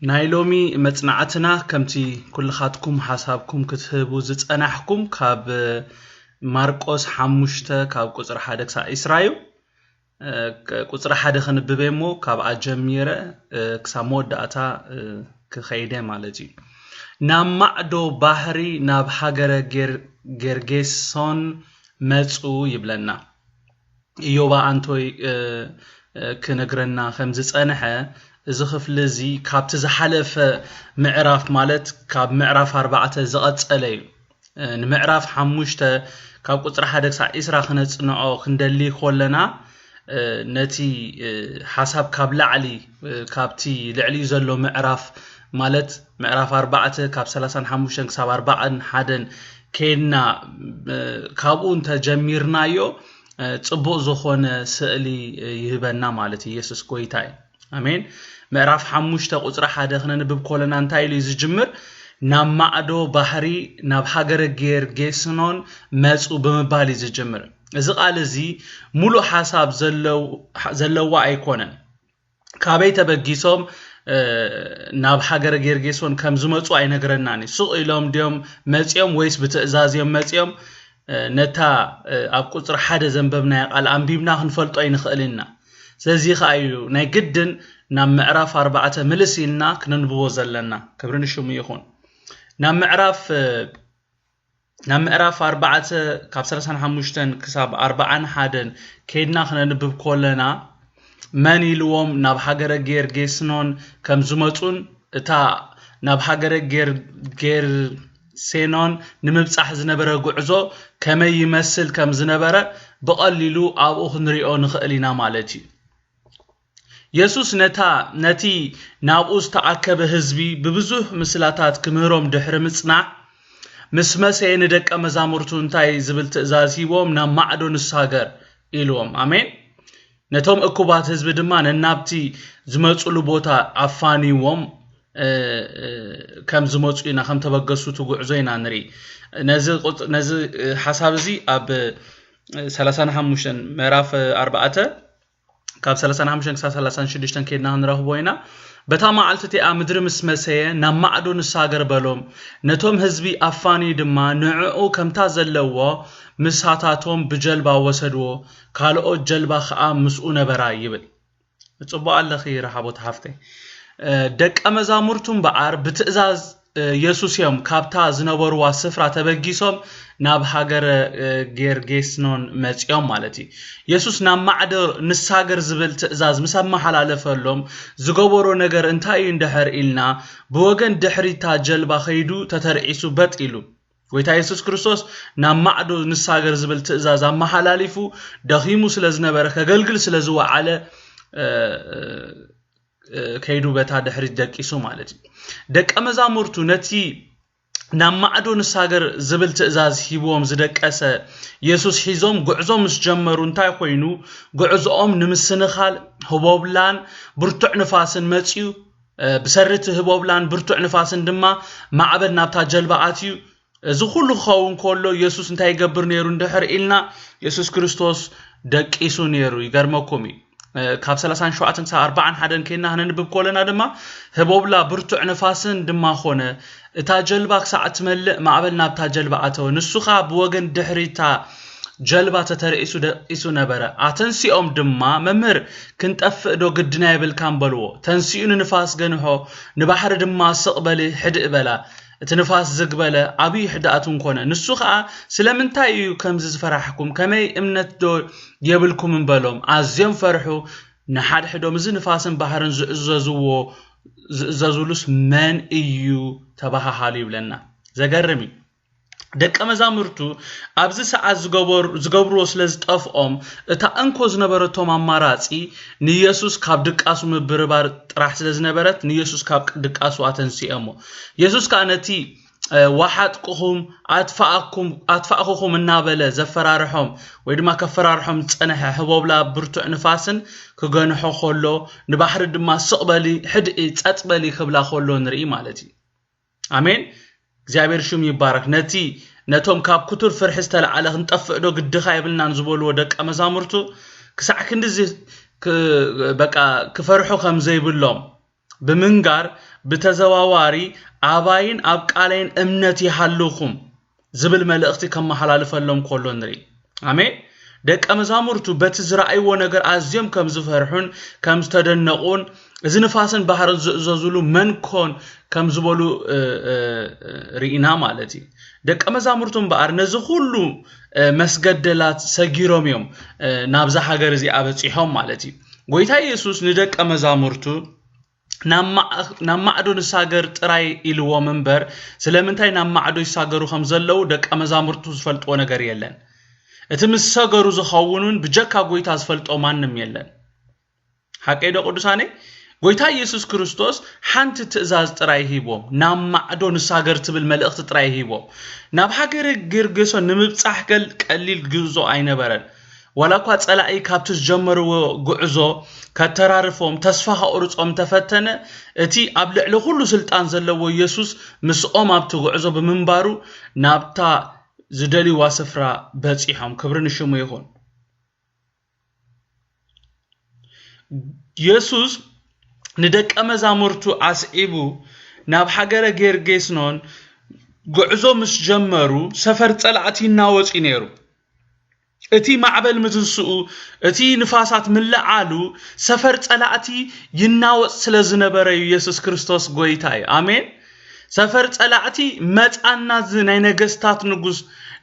ናይ ሎሚ መጽናዕትና ከምቲ ኩልኻትኩም ሓሳብኩም ክትህቡ ዝጸናሕኩም ካብ ማርቆስ ሓሙሽተ ካብ ቁጽሪ ሓደ ክሳብ ዒስራ እዩ። ቁጽሪ ሓደ ክንብብ እሞ ካብኣ ጀሚረ ክሳብ መወዳእታ ክኸይደ ማለት እዩ። ናብ ማዕዶ ባሕሪ ናብ ሃገረ ጌርጌሶን መጹ ይብለና። ኢዮባ ኣንቶይ ክነግረና ከም ዝጸንሐ፣ እዚ ክፍሊ እዚ ካብቲ ዝሓለፈ ምዕራፍ፣ ማለት ካብ ምዕራፍ ኣርባዕተ ዝቐጸለ እዩ። ንምዕራፍ ሓሙሽተ ካብ ቁጽሪ ሓደ ክሳብ ዒስራ ክነጽንዖ ክንደሊ ኮለና፣ ነቲ ሓሳብ ካብ ላዕሊ፣ ካብቲ ልዕሊኡ ዘሎ ምዕራፍ፣ ማለት ምዕራፍ ኣርባዕተ ካብ ሰላሳን ሓሙሽተን ክሳብ ኣርባዓን ሓደን ኬድና፣ ካብኡ እንተጀሚርናዮ ጽቡቕ ዝኾነ ስእሊ ይህበና ማለት እዩ። ኢየሱስ ጎይታ እዩ። ኣሜን። ምዕራፍ ሓሙሽተ ቁጽሪ ሓደ ክነንብብ ኮለና እንታይ ኢሉ እዩ ዝጅምር? ናብ ማዕዶ ባሕሪ ናብ ሃገረ ጌርጌስኖን መጹ ብምባል እዩ ዝጅምር። እዚ ቃል እዚ ሙሉእ ሓሳብ ዘለዋ ኣይኮነን። ካበይ ተበጊሶም ናብ ሃገረ ጌርጌሶን ከም ዝመጹ ኣይነግረናን እዩ። ሱቕ ኢሎም ድዮም መጺኦም ወይስ ብትእዛዝ እዮም መጺኦም? ነታ ኣብ ቁጽሪ ሓደ ዘንበብናያ ቃል ኣንቢብና ክንፈልጦ ኣይንኽእል ኢና። ስለዚ ከኣ እዩ ናይ ግድን ናብ ምዕራፍ ኣርባዕተ ምልስ ኢልና ክነንብቦ ዘለና። ክብሪ ንሽሙ ይኹን። ናብ ምዕራፍ ናብ ምዕራፍ ኣርባዕተ ካብ ሰላሳን ሓሙሽተን ክሳብ ኣርባዓን ሓደን ኬድና ክነንብብ ኮለና፣ መን ኢልዎም ናብ ሃገረ ጌርጌስኖን ከም ዝመጹን እታ ናብ ሃገረ ጌርጌርሴኖን ንምብጻሕ ዝነበረ ጉዕዞ ከመይ ይመስል ከም ዝነበረ ብቐሊሉ ኣብኡ ክንሪኦ ንኽእል ኢና ማለት እዩ። የሱስ ነታ ነቲ ናብኡ ዝተኣከበ ህዝቢ ብብዙሕ ምስላታት ክምህሮም ድሕሪ ምጽናሕ፣ ምስ መሰየ ንደቀ መዛሙርቱ እንታይ ዝብል ትእዛዝ ሂቦም? ናብ ማዕዶ ንሳገር ኢልዎም። ኣሜን። ነቶም እኩባት ህዝቢ ድማ ነናብቲ ዝመጹሉ ቦታ ኣፋንይዎም ከም ዝመጹ ኢና፣ ከም ተበገሱ እቲ ጉዕዞ ኢና ንርኢ። ነዚ ሓሳብ እዚ ኣብ ሰላሳን ሓሙሽተን ምዕራፍ ኣርባዕተ ካብ ሰላሳን ሓሙሽተን ክሳብ ሰላሳን ሽዱሽተን ኬድና ክንረኽቦ ኢና። በታ መዓልቲ እቲኣ ምድሪ ምስ መሰየ ናብ ማዕዶ ንሳገር በሎም። ነቶም ህዝቢ ኣፋንዩ ድማ ንዕኡ ከምታ ዘለዎ ምሳታቶም ብጀልባ ወሰድዎ። ካልኦት ጀልባ ከኣ ምስኡ ነበራ ይብል። ጽቡቕ ኣለኺ ረሓቦት ሓፍተይ። ደቀ መዛሙርቱ እምበኣር ብትእዛዝ የሱስ እዮም ካብታ ዝነበርዋ ስፍራ ተበጊሶም ናብ ሃገረ ጌርጌስኖን መጺኦም ማለት እዩ። የሱስ ናብ ማዕዶ ንሳገር ዝብል ትእዛዝ ምስ ኣመሓላለፈሎም ዝገበሮ ነገር እንታይ እዩ እንድሕር ኢልና፣ ብወገን ድሕሪታ ጀልባ ከይዱ ተተርዒሱ በጥ ኢሉ። ጎይታ የሱስ ክርስቶስ ናብ ማዕዶ ንሳገር ዝብል ትእዛዝ ኣመሓላሊፉ ደኺሙ ስለ ዝነበረ፣ ከገልግል ስለ ዝወዓለ ከይዱ በታ ድሕሪት ደቂሱ ማለት እዩ። ደቀ መዛሙርቱ ነቲ ናብ ማዕዶ ንሳገር ዝብል ትእዛዝ ሂብዎም ዝደቀሰ የሱስ ሒዞም ጉዕዞ ምስ ጀመሩ እንታይ ኮይኑ? ጉዕዞኦም ንምስንኻል ህቦብላን ብርቱዕ ንፋስን መጺኡ። ብሰሪ እቲ ህቦብላን ብርቱዕ ንፋስን ድማ ማዕበል ናብታ ጀልባ ኣትዩ። እዚ ኩሉ ክኸውን ከሎ የሱስ እንታይ ይገብር ነይሩ እንድሕር ኢልና፣ የሱስ ክርስቶስ ደቂሱ ነይሩ። ይገርመኩም እዩ። ካብ ሰላሳን ሸውዓተን ክሳብ ኣርባዓን ሓደን ኬድና ክነንብብ ከለና ድማ፣ ህቦብላ ብርቱዕ ንፋስን ድማ ኾነ፣ እታ ጀልባ ክሳዕ እትመልእ ማዕበል ናብታ ጀልባ ኣተወ። ንሱ ኸኣ ብወገን ድሕሪታ ጀልባ ተተርኢሱ ደቂሱ ነበረ። ኣተንሲኦም ድማ፣ መምህር፣ ክንጠፍእ ዶ ግድና የብልካን? በልዎ። ተንሲኡ ንንፋስ ገንሖ፣ ንባሕሪ ድማ፣ ስቕ በሊ፣ ሕድእ በላ። እቲ ንፋስ ዝግ በለ፣ ዓብዪ ሕድኣት እውን ኮነ። ንሱ ኸኣ፣ ስለምንታይ እዩ ከምዚ ዝፈራሕኩም? ከመይ እምነት ዶ የብልኩምን? በሎም። ኣዝዮም ፈርሑ። ንሓድሕዶም፣ እዚ ንፋስን ባሕርን ዝእዘዝዎ፣ ዝእዘዙሉስ መን እዩ? ተበሃሃሉ ይብለና። ዘገርም እዩ። ደቀ መዛሙርቱ ኣብዚ ሰዓት ዝገበር-፣ ዝገብርዎ ስለ ዝጠፍኦም፣ እታ እንኮ ዝነበረቶም ኣማራጺ ንየሱስ ካብ ድቃሱ ምብርባር ጥራሕ ስለ ዝነበረት፣ ንየሱስ ካብ ድቃሱ ኣተንሲኦሞ። የሱስ ከኣ ነቲ፣ እ፣ "ወሓጥቅኹም፣ ኣጥፋኣኩም-፣ ኣጥፋእኹኹም" እናበለ ዘፈራርሖም ወይ ድማ ከፈራርሖም ዝጸንሐ ህቦብላ ብርቱዕ ንፋስን ክገንሖ ከሎ፣ ንባሕሪ ድማ "ስቕ በሊ፣ ሕድኢ፣ ጸጥ በሊ" ክብላ ከሎ ንርኢ ማለት እዩ። ኣሜን። እግዚኣብሔር ሽም ይባረክ። ነቲ፣ ነቶም ካብ ክቱር ፍርሒ ዝተለዓለ "ክንጠፍእ ዶ ግድኻ የብልናን" ዝበልዎ ደቀ መዛሙርቱ ክሳዕ ክንድዚ ክ-፣ በቃ ክፈርሑ ከም ዘይብሎም ብምንጋር፣ ብተዘዋዋሪ ኣባይን ኣብ ቃለይን እምነት ይሃልኹም ዝብል መልእኽቲ ከመሓላልፈሎም ከሎ ንርኢ። ኣሜን። ደቀ መዛሙርቱ በቲ ዝረኣይዎ ነገር ኣዝዮም ከም ዝፈርሑን ከም ዝተደነቑን፣ እዚ ንፋስን ባሕርን ዝእዘዙሉ መን ኮን ከም ዝበሉ እ፣ እ፣ እ፣ ርኢና ማለት እዩ። ደቀ መዛሙርቱ እምበኣር ነዚ ኩሉ እ፣ መስገደላት ሰጊሮም እዮም እ፣ ናብዛ ሃገር እዚኣ በፂሖም ማለት እዩ። ጎይታ ኢየሱስ ንደቀ መዛሙርቱ ናብ ማዕ- ናብ ማዕዶ ንሳገር ጥራይ ኢልዎም እምበር፣ ስለምንታይ ናብ ማዕዶ ይሳገሩ ከም ዘለዉ ደቀ መዛሙርቱ ዝፈልጥዎ ነገር የለን። እቲ ምስ ሰገሩ ዝኸውን እውን ብጀካ ጎይታ ዝፈልጦ ማንም የለን። ሓቀይ ዶ ቅዱሳነይ? ጎይታ ኢየሱስ ክርስቶስ ሓንቲ ትእዛዝ ጥራይ ሂቦም፣ ናብ ማዕዶ ንሳገር ትብል መልእኽቲ ጥራይ ሂቦም። ናብ ሃገረ ጌርጌሶን ንምብጻሕ ገል ቀሊል ጉዕዞ ኣይነበረን። ዋላ እኳ ጸላኢ ካብቲ ዝጀመርዎ ጉዕዞ ከተራርፎም ተስፋ ከቑርጾም ተፈተነ፣ እቲ ኣብ ልዕሊ ኩሉ ስልጣን ዘለዎ ኢየሱስ ምስኦም ኣብቲ ጉዕዞ ብምንባሩ ናብታ ዝደልይዋ ስፍራ በጺሖም። ክብሪ ንሽሙ ይኹን። የሱስ ንደቀ መዛሙርቱ ኣስዒቡ ናብ ሃገረ ጌርጌስኖን ጉዕዞ ምስ ጀመሩ ሰፈር ጸላእቲ ይናወጽ እዩ ነይሩ። እቲ ማዕበል ምትንስኡ፣ እቲ ንፋሳት ምልዓሉ ሰፈር ጸላእቲ ይናወጽ ስለ ዝነበረ እዩ የሱስ ክርስቶስ ጎይታ እዩ። ኣሜን። ሰፈር ጸላእቲ መጻና፣ እዚ ናይ ነገስታት ንጉስ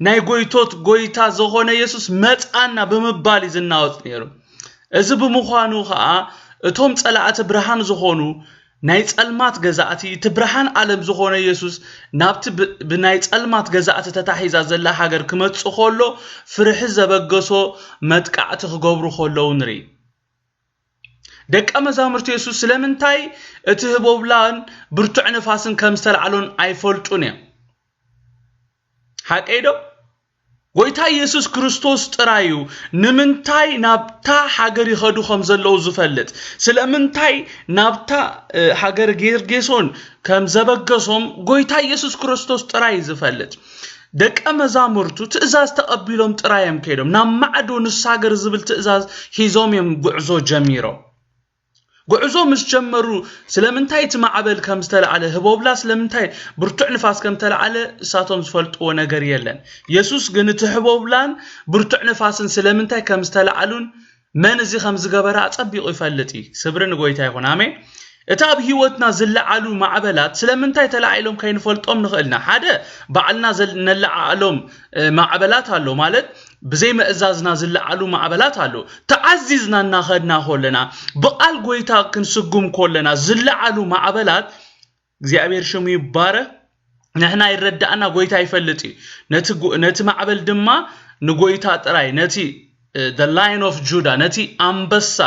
ናይ ጎይቶት ጎይታ ዝኾነ የሱስ መጻና ብምባል እዩ ዝናወጽ ነይሩ። እዚ ብምዃኑ ኸኣ እቶም ጸላእቲ ብርሃን ዝኾኑ ናይ ጸልማት ገዛእቲ፣ እቲ ብርሃን ዓለም ዝኾነ የሱስ ናብቲ ብ- ብናይ ጸልማት ገዛእቲ ተታሒዛ ዘላ ሃገር ክመጽእ ከሎ ፍርሒ ዘበገሶ መጥቃዕቲ ክገብሩ ከለዉ ንርኢ። ደቀ መዛሙርቲ የሱስ ስለምንታይ እቲ ህቦብላን ብርቱዕ ንፋስን ከም ዝተላዕሎን ኣይፈልጡን እዮም። ሓቀይ ዶ? ጎይታ ኢየሱስ ክርስቶስ ጥራይ እዩ ንምንታይ ናብታ ሃገር ይኸዱ ከም ዘለዉ ዝፈልጥ፣ ስለምንታይ ናብታ እ፣ ሃገር ጌርጌሶን ከም ዘበገሶም ጎይታ ኢየሱስ ክርስቶስ ጥራይ እዩ ዝፈልጥ። ደቀ መዛሙርቱ ትእዛዝ ተቐቢሎም ጥራይ እዮም ከይዶም። ናብ ማዕዶ ንሳገር ዝብል ትእዛዝ ሒዞም እዮም ጉዕዞ ጀሚሮም። ጉዕዞ ምስ ጀመሩ ስለምንታይ እቲ ማዕበል ከም ዝተላዕለ፣ ህቦብላ ስለምንታይ ብርቱዕ ንፋስ ከም ተላዕለ እሳቶም ዝፈልጥዎ ነገር የለን። የሱስ ግን እቲ ህቦብላን ብርቱዕ ንፋስን ስለምንታይ ከም ዝተላዕሉን መን እዚ ከም ዝገበረ ኣጸቢቑ ይፈልጥ እዩ። ክብሪ ንጎይታ ይኹን። ኣሜን። እቲ ኣብ ህይወትና ዝለዓሉ ማዕበላት ስለምንታይ ተላዒሎም ከይንፈልጦም ንኽእልና? ሓደ፣ ባዕልና ዘል- ነለዓዕሎም እ፣ ማዕበላት ኣሎ ማለት ብዘይ መእዛዝና ዝለዓሉ ማዕበላት ኣሎ። ተዓዚዝና እናኸድና ከለና፣ ብቓል ጎይታ ክንስጉም ከለና ዝለዓሉ ማዕበላት እግዚኣብሔር ሽሙ ይባረክ። ንሕና ይረዳእና፣ ጎይታ ይፈልጥ እዩ። ነቲ ጎ- ነቲ ማዕበል ድማ ንጎይታ ጥራይ፣ ነቲ እ፣ the Lion of Judah፣ ነቲ ኣንበሳ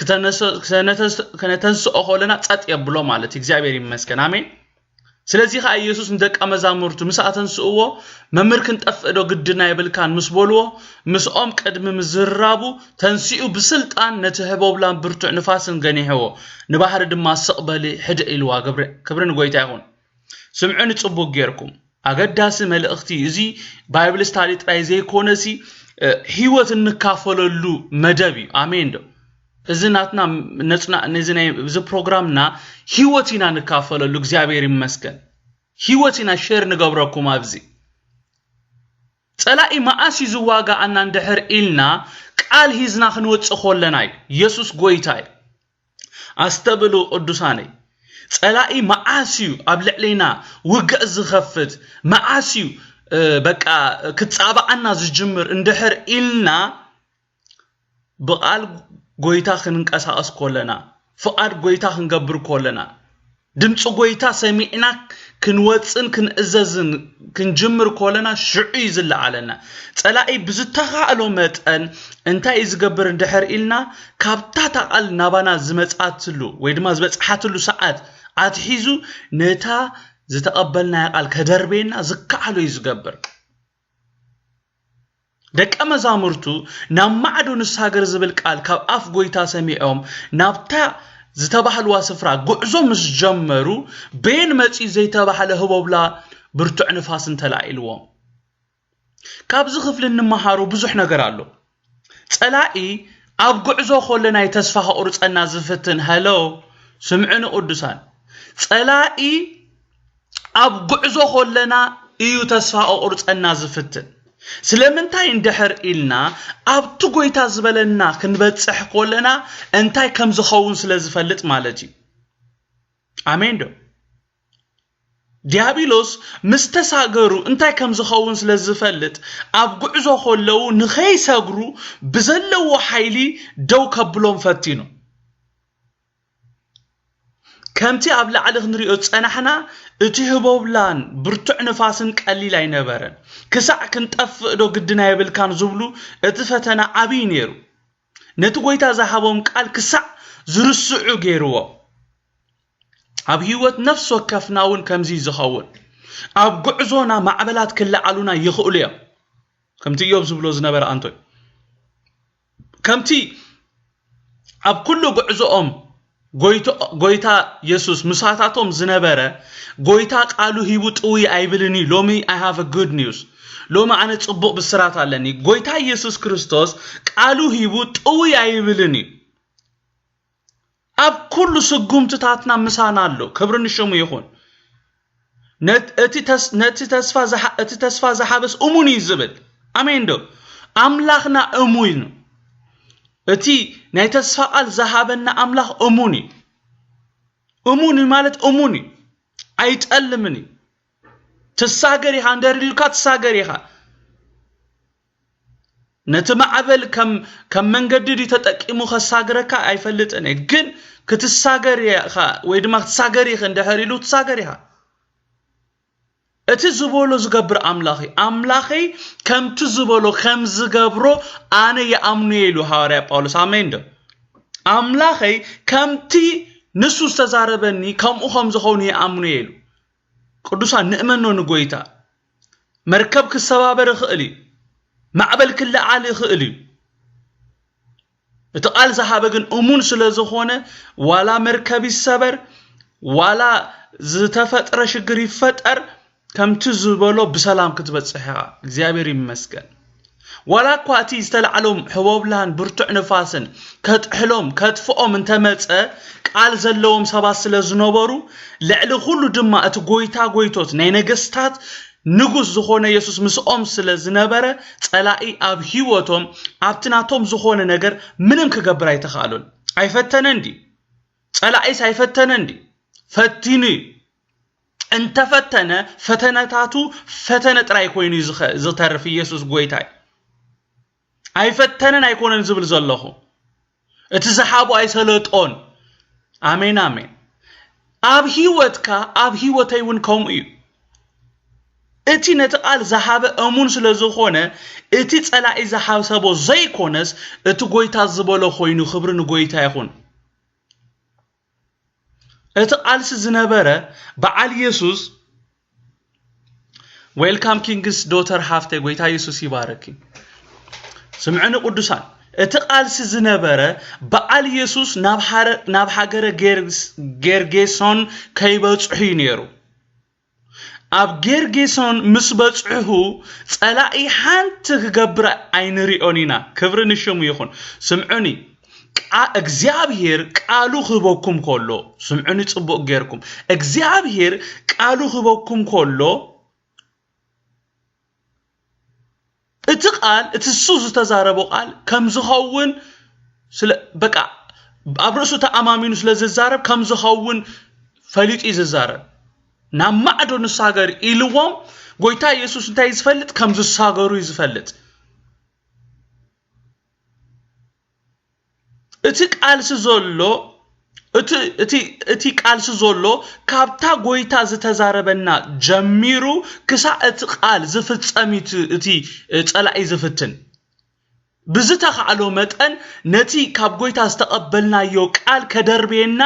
ክተነሰ- ክተነተስ- ከነተንስኦ ከለና ጸጥ የብሎ ማለት እዩ። እግዚኣብሔር ይመስገን። ኣሜን። ስለዚ ኸዓ ኢየሱስ ንደቀ መዛሙርቱ ምስ ኣተንስእዎ፣ መምህር ክንጠፍእ ዶ ግድና የብልካን ምስ በልዎ፣ ምስኦም ቅድሚ ምዝርራቡ ተንሲኡ ብስልጣን ነቲ ህቦብላን ብርቱዕ ንፋስን ገኒሕዎ፣ ንባህሪ ድማ ስቕ በሊ ሕድእ ኢልዋ። ግብሪ- ክብሪ ንጎይታ ይኹን። ስምዑኒ ጽቡቅ ጌርኩም። ኣገዳሲ መልእኽቲ እዩ። እዚ ባይብል ስታዲ ጥራይ ዘይኮነሲ እ፣ ህይወት እንካፈለሉ መደብ እዩ። ኣሜን ዶ? እዚ ናትና ነጽና ነዚ ናይ እዚ ፕሮግራምና ህይወት ኢና ንካፈለሉ። እግዚኣብሔር ይመስገን። ህይወት ኢና ሼር ንገብረኩም ኣብዚ። ጸላኢ መዓስ እዩ ዝዋጋኣና እንድሕር ኢልና ቃል ሂዝና ክንወጽእ ከለና እዩ። የሱስ ጎይታ እዩ። ኣስተብሉ ቅዱሳነይ። ጸላኢ መዓስ እዩ ኣብ ልዕሌና ውግእ ዝኸፍት? መዓስ እዩ እ፣ በቃ ክጻባዓና ዝጅምር እንድሕር ኢልና ብቓል ጎይታ ክንንቀሳቐስ ከለና፣ ፍቓድ ጎይታ ክንገብር ከለና፣ ድምፂ ጎይታ ሰሚዕና ክንወፅን ክንእዘዝን ክንጅምር ከለና ሽዑ እዩ ዝለዓለና። ፀላኢ ብዝተኻእሎ መጠን እንታይ እዩ ዝገብር እንድሕር ኢልና፣ ካብታ እታ ቃል ናባና ዝመፅኣትሉ ወይ ድማ ዝበፅሓትሉ ሰዓት ኣትሒዙ ነታ ዝተቐበልናያ ቃል ከደርበየና ዝከኣሎ እዩ ዝገብር። ደቀ መዛሙርቱ ናብ ማዕዶ ንሳገር ዝብል ቃል ካብ ኣፍ ጎይታ ሰሚዖም ናብታ ዝተባህልዋ ስፍራ ጉዕዞ ምስ ጀመሩ፣ በየን መጺኡ ዘይተባህለ ህቦብላ ብርቱዕ ንፋስ እንተላዒልዎም። ካብዚ ክፍሊ እንመሃሮ ብዙሕ ነገር ኣሎ። ጸላኢ ኣብ ጉዕዞ ከሎ ናይ ተስፋ ከቑርጸና ዝፍትን፣ ሄሎ ስምዑኒ ቅዱሳን፣ ጸላኢ ኣብ ጉዕዞ ከለና እዩ ተስፋ ኣቑርጸና ዝፍትን። ስለምንታይ እንድሕር ኢልና፣ ኣብቲ ጎይታ ዝበለና ክንበጽሕ ከለና እንታይ ከም ዝኸውን ስለ ዝፈልጥ ማለት እዩ። ኣሜን ዶ? ዲያብሎስ ምስ ተሳገሩ እንታይ ከም ዝኸውን ስለ ዝፈልጥ፣ ኣብ ጉዕዞ ከለዉ ንኸይሰግሩ ብዘለዎ ሓይሊ ደው ከብሎም ፈቲኑ። ከምቲ ኣብ ላዕሊ ክንሪኦ ዝጸናሕና፣ እቲ ህቦብላን ብርቱዕ ንፋስን ቀሊል ኣይነበረን። ክሳዕ ክንጠፍእ ዶ ግድን ኣየብልካን ዝብሉ፣ እቲ ፈተና ዓብዪ ነይሩ። ነቲ ጎይታ ዝሃቦም ቃል ክሳዕ ዝርስዑ ገይርዎ። ኣብ ህይወት ነፍሲ ወከፍና እውን ከምዚ እዩ ዝኸውን። ኣብ ጉዕዞና ማዕበላት ክለዓሉና ይኽእሉ እዮም። ከምቲ ኢዮብ ዝብሎ ዝነበረ ኣንቶይ። ከምቲ ኣብ ኩሉ ጉዕዞኦም ጎይቶ-፣ ጎይታ የሱስ ምሳታቶም ዝነበረ፣ ጎይታ ቃሉ ሂቡ ጥውይ ኣይብልን እዩ። ሎሚ I have a good news። ሎሚ ኣነ ጽቡቕ ብስራት ኣለኒ። ጎይታ የሱስ ክርስቶስ ቃሉ ሂቡ ጥውይ ኣይብልን እዩ። ኣብ ኩሉ ስጉምትታትና ምሳና ኣሎ። ክብሪ ንሽሙ ይኹን። ነት-፣ እቲ ተስ-፣ ነቲ ተስፋ ዝሃ-፣ እቲ ተስፋ ዝሃበስ እሙን እዩ ዝብል። ኣሜን ዶ? ኣምላኽና እሙን እዩ። እቲ ናይ ተስፋ ቃል ዝሃበና ኣምላኽ እሙን እዩ። እሙን እዩ ማለት እሙን እዩ። ኣይጠልምን እዩ። ትሳገር ኢኻ፣ እንደር ኢሉካ ትሳገር ኢኻ። ነቲ ማዕበል ከም፣ ከም መንገዲ ድዩ ተጠቂሙ ከሳግረካ ኣይፈልጥን እየ። ግን ክትሳገር ኢኻ ወይ ድማ ክትሳገር ኢኺ እንድሕር ኢሉ ትሳገር ኢኻ። እቲ ዝበሎ ዝገብር ኣምላኽ እዩ። ኣምላኸይ ከምቲ ዝበሎ ከም ዝገብሮ ኣነ ይኣምኖ እየ ኢሉ ሃዋርያ ጳውሎስ። ኣሜን ዶ? ኣምላኸይ ከምቲ ንሱ ዝተዛረበኒ ከምኡ ከም ዝኸውን ይኣምኖ እየ ኢሉ። ቅዱሳን ንእመኖ ንጎይታ። መርከብ ክሰባበር ይኽእል እዩ። ማዕበል ክለዓል ይኽእል እዩ። እቲ ቃል ዝሃበ ግን እሙን ስለ ዝኾነ፣ ዋላ መርከብ ይሰበር፣ ዋላ ዝተፈጥረ ሽግር ይፈጠር፣ ከምቲ ዝበሎ ብሰላም ክትበጽሕ ኢኻ። እግዚኣብሔር ይመስገን። ዋላ እኳ እቲ ዝተላዕሎም ሕቦብላን ብርቱዕ ንፋስን ከጥሕሎም፣ ከጥፍኦም እንተመጸ፣ ቃል ዘለዎም ሰባት ስለ ዝነበሩ፣ ልዕሊ ኩሉ ድማ እቲ ጎይታ ጎይቶት፣ ናይ ነገስታት ንጉስ ዝኾነ የሱስ ምስኦም ስለ ዝነበረ፣ ጸላኢ ኣብ ህይወቶም፣ ኣብቲ ናቶም ዝኾነ ነገር ምንም ክገብር ኣይተኻእሉን። ኣይፈተነን ድዩ? ጸላኢስ ኣይፈተነን ድዩ? ፈቲኑ እዩ። እንተፈተነ፣ ፈተነታቱ ፈተነ ጥራይ ኮይኑ እዩ ዝኸ-፣ ዝተርፍ። ኢየሱስ ጎይታ እዩ። ኣይፈተነን ኣይኮነን ዝብል ዘለኹ። እቲ ዝሃቦ ኣይሰለጦን። ኣሜን፣ ኣሜን። ኣብ ህይወትካ፣ ኣብ ህይወተይ እውን ከምኡ እዩ። እቲ ነቲ ቃል ዝሃበ እሙን ስለ ዝኾነ፣ እቲ ጸላኢ ዝሓሰቦ ዘይኮነስ፣ እቲ ጎይታ ዝበሎ ኮይኑ፣ ክብሪ ንጎይታ ይኹን። እቲ ቃልሲ ዝነበረ በዓል የሱስ፣ ዌልካም ኪንግስ ዶተር ሃፍተይ፣ ጎይታ የሱስ ይባረኪ። ስምዕኒ ቅዱሳን፣ እቲ ቃልሲ ዝነበረ በዓል የሱስ ናብ ሃረ-፣ ናብ ሃገረ ጌርስ-፣ ጌርጌሶን ከይበጽሑ እዩ ነይሩ። ኣብ ጌርጌሶን ምስ በጽሑ፣ ጸላኢ ሓንቲ ክገብር ኣይንሪኦን ኢና። ክብሪ ንሽሙ ይኹን። ስምዑኒ፣ ቃ-፣ እግዚኣብሔር ቃሉ ክህበኩም ከሎ፣ ስምዑኒ ጽቡቕ ጌርኩም። እግዚኣብሔር ቃሉ ክህበኩም ከሎ፣ እቲ ቃል፣ እቲ እሱ ዝተዛረቦ ቃል ከም ዝኸውን ስለ፣ በቃ፣ ኣብ ርእሱ ተኣማሚኑ ስለ ዝዛረብ ከም ዝኸውን ፈሊጡ እዩ ዝዛረብ። ናብ ማዕዶ ንሳገር ኢልዎም፣ ጎይታ የሱስ እንታይ እዩ ዝፈልጥ? ከም ዝሳገሩ እዩ ዝፈልጥ። እቲ ቃልሲ ዘሎ፣ እቲ፣ እቲ፣ እቲ ቃልሲ ዘሎ ካብታ ጎይታ ዝተዛረበና ጀሚሩ ክሳዕ እቲ ቃል ዝፍጸም እዩ እቲ፣ እቲ ጸላኢ ዝፍትን። ብዝተኻእሎ መጠን ነቲ ካብ ጎይታ ዝተቐበልናዮ ቃል ከደርብየና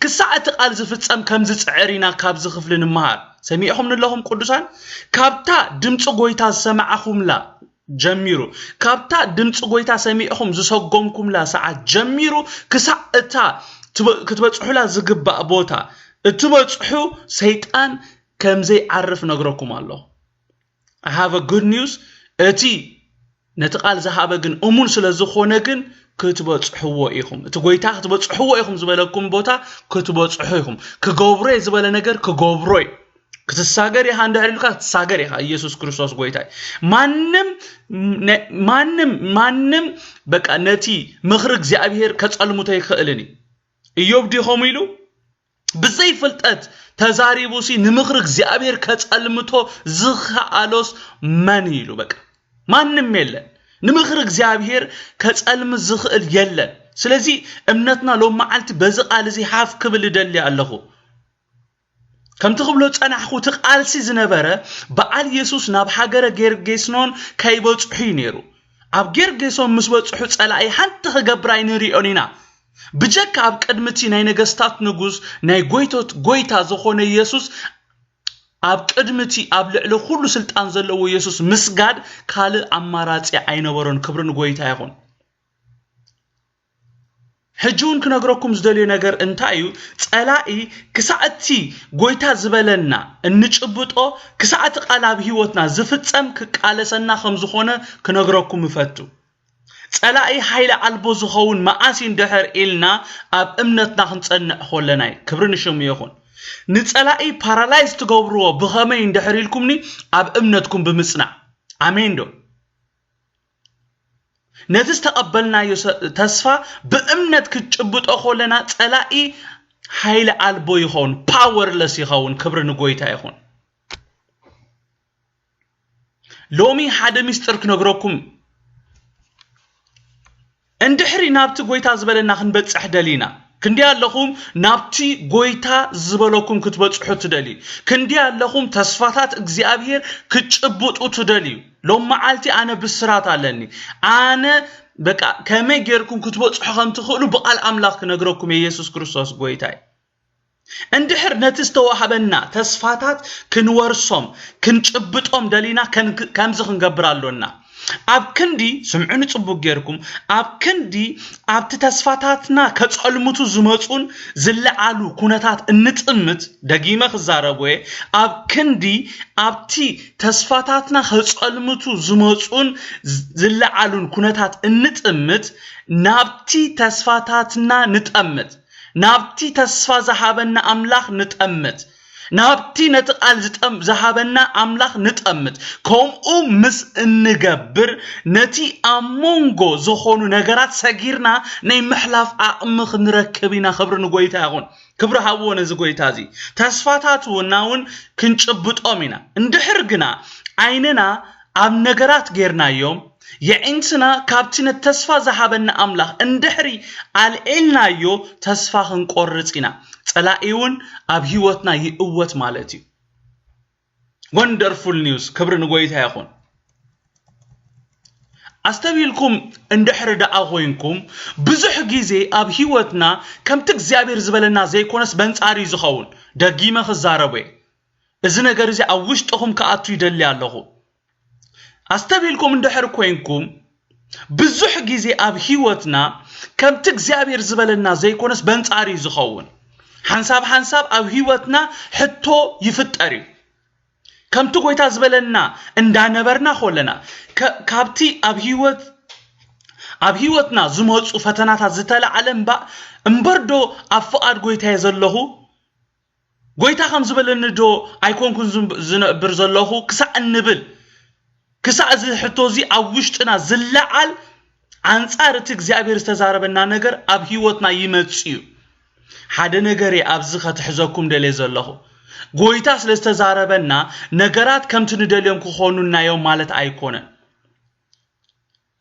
ክሳዕ እቲ ቃል ዝፍጸም ከም ዝጽዕር ኢና ካብዚ ክፍሊ ንምሃር። ሰሚዕኹም ንለኹም ቅዱሳን፣ ካብታ ድምፂ ጎይታ ዝሰማዕኹምላ ጀሚሩ፣ ካብታ ድምፂ ጎይታ ሰሚዕኹም ዝሰጎምኩምላ ሰዓት ጀሚሩ ክሳዕ እታ ትበ-፣ ክትበፅሑላ ዝግባእ ቦታ እትበፅሑ ሰይጣን ከም ዘይዓርፍ ነግረኩም ኣለኹ። I have a good news። እቲ ነቲ ቃል ዝሃበ ግን እሙን ስለ ዝኾነ ግን ክትበጽሕዎ ኢኹም። እቲ ጎይታ ክትበጽሕዎ ኢኹም ዝበለኩም ቦታ ክትበጽሑ ኢኹም። ክገብሮ እየ ዝበለ ነገር ክገብሮ እዩ። ክትሳገር ኢኻ እንድሕር ኢልካ ክትሳገር ኢኻ። ኢየሱስ ክርስቶስ ጎይታ እዩ። ማንም ማንም ማንም በቃ ነቲ ምኽሪ እግዚኣብሔር ከጸልምቶ ኣይክእልን እዩ። እዮብ ዲኸም ኢሉ ብዘይ ፍልጠት ተዛሪቡ ሲ ንምኽሪ እግዚኣብሔር ከጸልምቶ ዝኸኣሎስ መን ኢሉ? በቃ ማንም የለን። ንምኽሪ እግዚኣብሔር ከጸልም ዝኽእል የለን። ስለዚ እምነትና ሎም መዓልቲ በዚ ቃል እዚ ሓፍ ክብል እደሊ ኣለኹ። ከምቲ ክብሎ ጸናሕኩ እቲ ቃልሲ ዝነበረ በዓል የሱስ ናብ ሃገረ ጌርጌስኖን ከይበጽሑ እዩ ነይሩ። ኣብ ጌርጌሶን ምስ በጽሑ ጸላኢ ሓንቲ ክገብር ኣይንሪኦን ኢና። ብጀካ ኣብ ቅድሚ እቲ ናይ ነገስታት ንጉስ ናይ ጎይቶት ጎይታ ዝኾነ የሱስ ኣብ ቅድሚ እቲ ኣብ ልዕሊ ኩሉ ስልጣን ዘለዎ የሱስ ምስጋድ ካልእ ኣማራጺ ኣይነበሮን። ክብሪ ንጎይታ ይኹን። ሕጂ እውን ክነግረኩም ዝደልዮ ነገር እንታይ እዩ? ጸላኢ ክሳዕ እቲ ጎይታ ዝበለና እንጭብጦ ክሳዕ እቲ ቃል ኣብ ህይወትና ዝፍጸም ክቃለሰና ከም ዝኾነ ክነግረኩም እፈቱ። ጸላኢ ሓይሊ ኣልቦ ዝኸውን መዓስ እዩ እንድሕር ኢልና ኣብ እምነትና ክንጸንዕ ከለና እዩ። ክብሪ ንሽሙ ይኹን። ንጸላኢ ፓራላይዝ ትገብርዎ ብኸመይ እንድሕር ኢልኩምኒ ኣብ እምነትኩም ብምጽናዕ። ኣሜን ዶ? ነቲ ዝተቐበልናዮ ሰ- ተስፋ ብእምነት ክትጭብጦ ከለና ጸላኢ ሓይሊ ኣልቦ ይኸውን፣ ፓወርለስ ይኸውን። ክብሪ ንጎይታ ይኹን። ሎሚ ሓደ ሚስጥር ክነግረኩም። እንድሕሪ ናብቲ ጎይታ ዝበለና ክንበጽሕ ደሊና ክንዲ ኣለኹም ናብቲ ጎይታ ዝበለኩም ክትበጽሑ ትደልዩ፣ ክንዲ ኣለኹም ተስፋታት እግዚኣብሔር ክትጭብጡ ትደልዩ። ሎም መዓልቲ ኣነ ብስራት ኣለኒ። ኣነ በቃ ከመይ ጌርኩም ክትበጽሑ ከም ትኽእሉ ብቓል ኣምላኽ ክነግረኩም እየ። ኢየሱስ ክርስቶስ ጎይታ እዩ። እንድሕር ነቲ ዝተዋህበና ተስፋታት ክንወርሶም ክንጭብጦም ደሊና ከን- ከምዚ ክንገብር ኣሎና። ኣብ ክንዲ ስምዑኒ ጽቡቅ ጌርኩም፣ ኣብ ክንዲ ኣብቲ ተስፋታትና ከጸልምቱ ዝመጹን ዝለዓሉ ኩነታት እንጥምት፣ ደጊመ ክዛረብ እየ፣ ኣብ ክንዲ ኣብቲ ተስፋታትና ከጸልምቱ ዝመጹን ዝ- ዝለዓሉን ኩነታት እንጥምት፣ ናብቲ ተስፋታትና ንጠምት። ናብቲ ተስፋ ዝሃበና ኣምላኽ ንጠምት። ናብቲ ነቲ ቃል ዝጠም- ዝሃበና ኣምላኽ ንጠምት። ከምኡ ምስ እንገብር ነቲ ኣብ መንጎ ዝኾኑ ነገራት ሰጊርና ናይ ምሕላፍ ዓቕሚ ክንረክብ ኢና። ክብሪ ንጎይታ ይኹን። ክብሪ ሃብዎ ነዚ ጎይታ እዚ። ተስፋታትና እውን ክንጭብጦም ኢና። እንድሕር ግና ዓይንና ኣብ ነገራት ጌርናዮም፣ የዒንትና ካብቲ ነቲ ተስፋ ዝሃበና ኣምላኽ እንድሕሪ ኣልዒልናዮ፣ ተስፋ ክንቆርጽ ኢና። ጸላኢ እውን ኣብ ህይወትና ይእወት ማለት እዩ። ወንደርፉል ኒውስ፣ ክብሪ ንጎይታ ይኹን። ኣስተብሂልኩም እንድሕሪ ደኣ ኮይንኩም፣ ብዙሕ ግዜ ኣብ ህይወትና ከምቲ እግዚኣብሔር ዝበለና ዘይኮነስ በንጻር እዩ ዝኸውን። ደጊመ ክዛረቦ እየ። እዚ ነገር እዚ ኣብ ውሽጥኹም ክኣቱ ይደሊ ኣለኹ። ኣስተብሂልኩም እንድሕር ኮይንኩም፣ ብዙሕ ግዜ ኣብ ህይወትና ከምቲ እግዚኣብሔር ዝበለና ዘይኮነስ በንጻር እዩ ዝኸውን። ሓንሳብ ሓንሳብ ኣብ ህይወትና ሕቶ ይፍጠር እዩ። ከምቲ ጎይታ ዝበለና እንዳነበርና ከለና፣ ከ- ካብቲ ኣብ ህይወት ኣብ ህይወትና ዝመጹ ፈተናታት ዝተለዓለ እምባ እምበር ዶ ኣብ ፍቓድ ጎይታየ ዘለኹ? ጎይታ ከም ዝበለኒ ዶ ኣይኮንኩን ዝን- ዝነብር ዘለኹ ክሳዕ እንብል፣ ክሳዕ እዚ ሕቶ እዚ ኣብ ውሽጥና ዝለዓል ኣንጻር እቲ እግዚኣብሔር ዝተዛረበና ነገር ኣብ ህይወትና ይመጽእ እዩ። ሓደ ነገር እየ ኣብዚ ከትሕዘኩም ደልየ ዘለኹ። ጎይታ ስለ ዝተዛረበና ነገራት ከምቲ ንደልዮም ክኾኑና እዮም ማለት ኣይኮነን።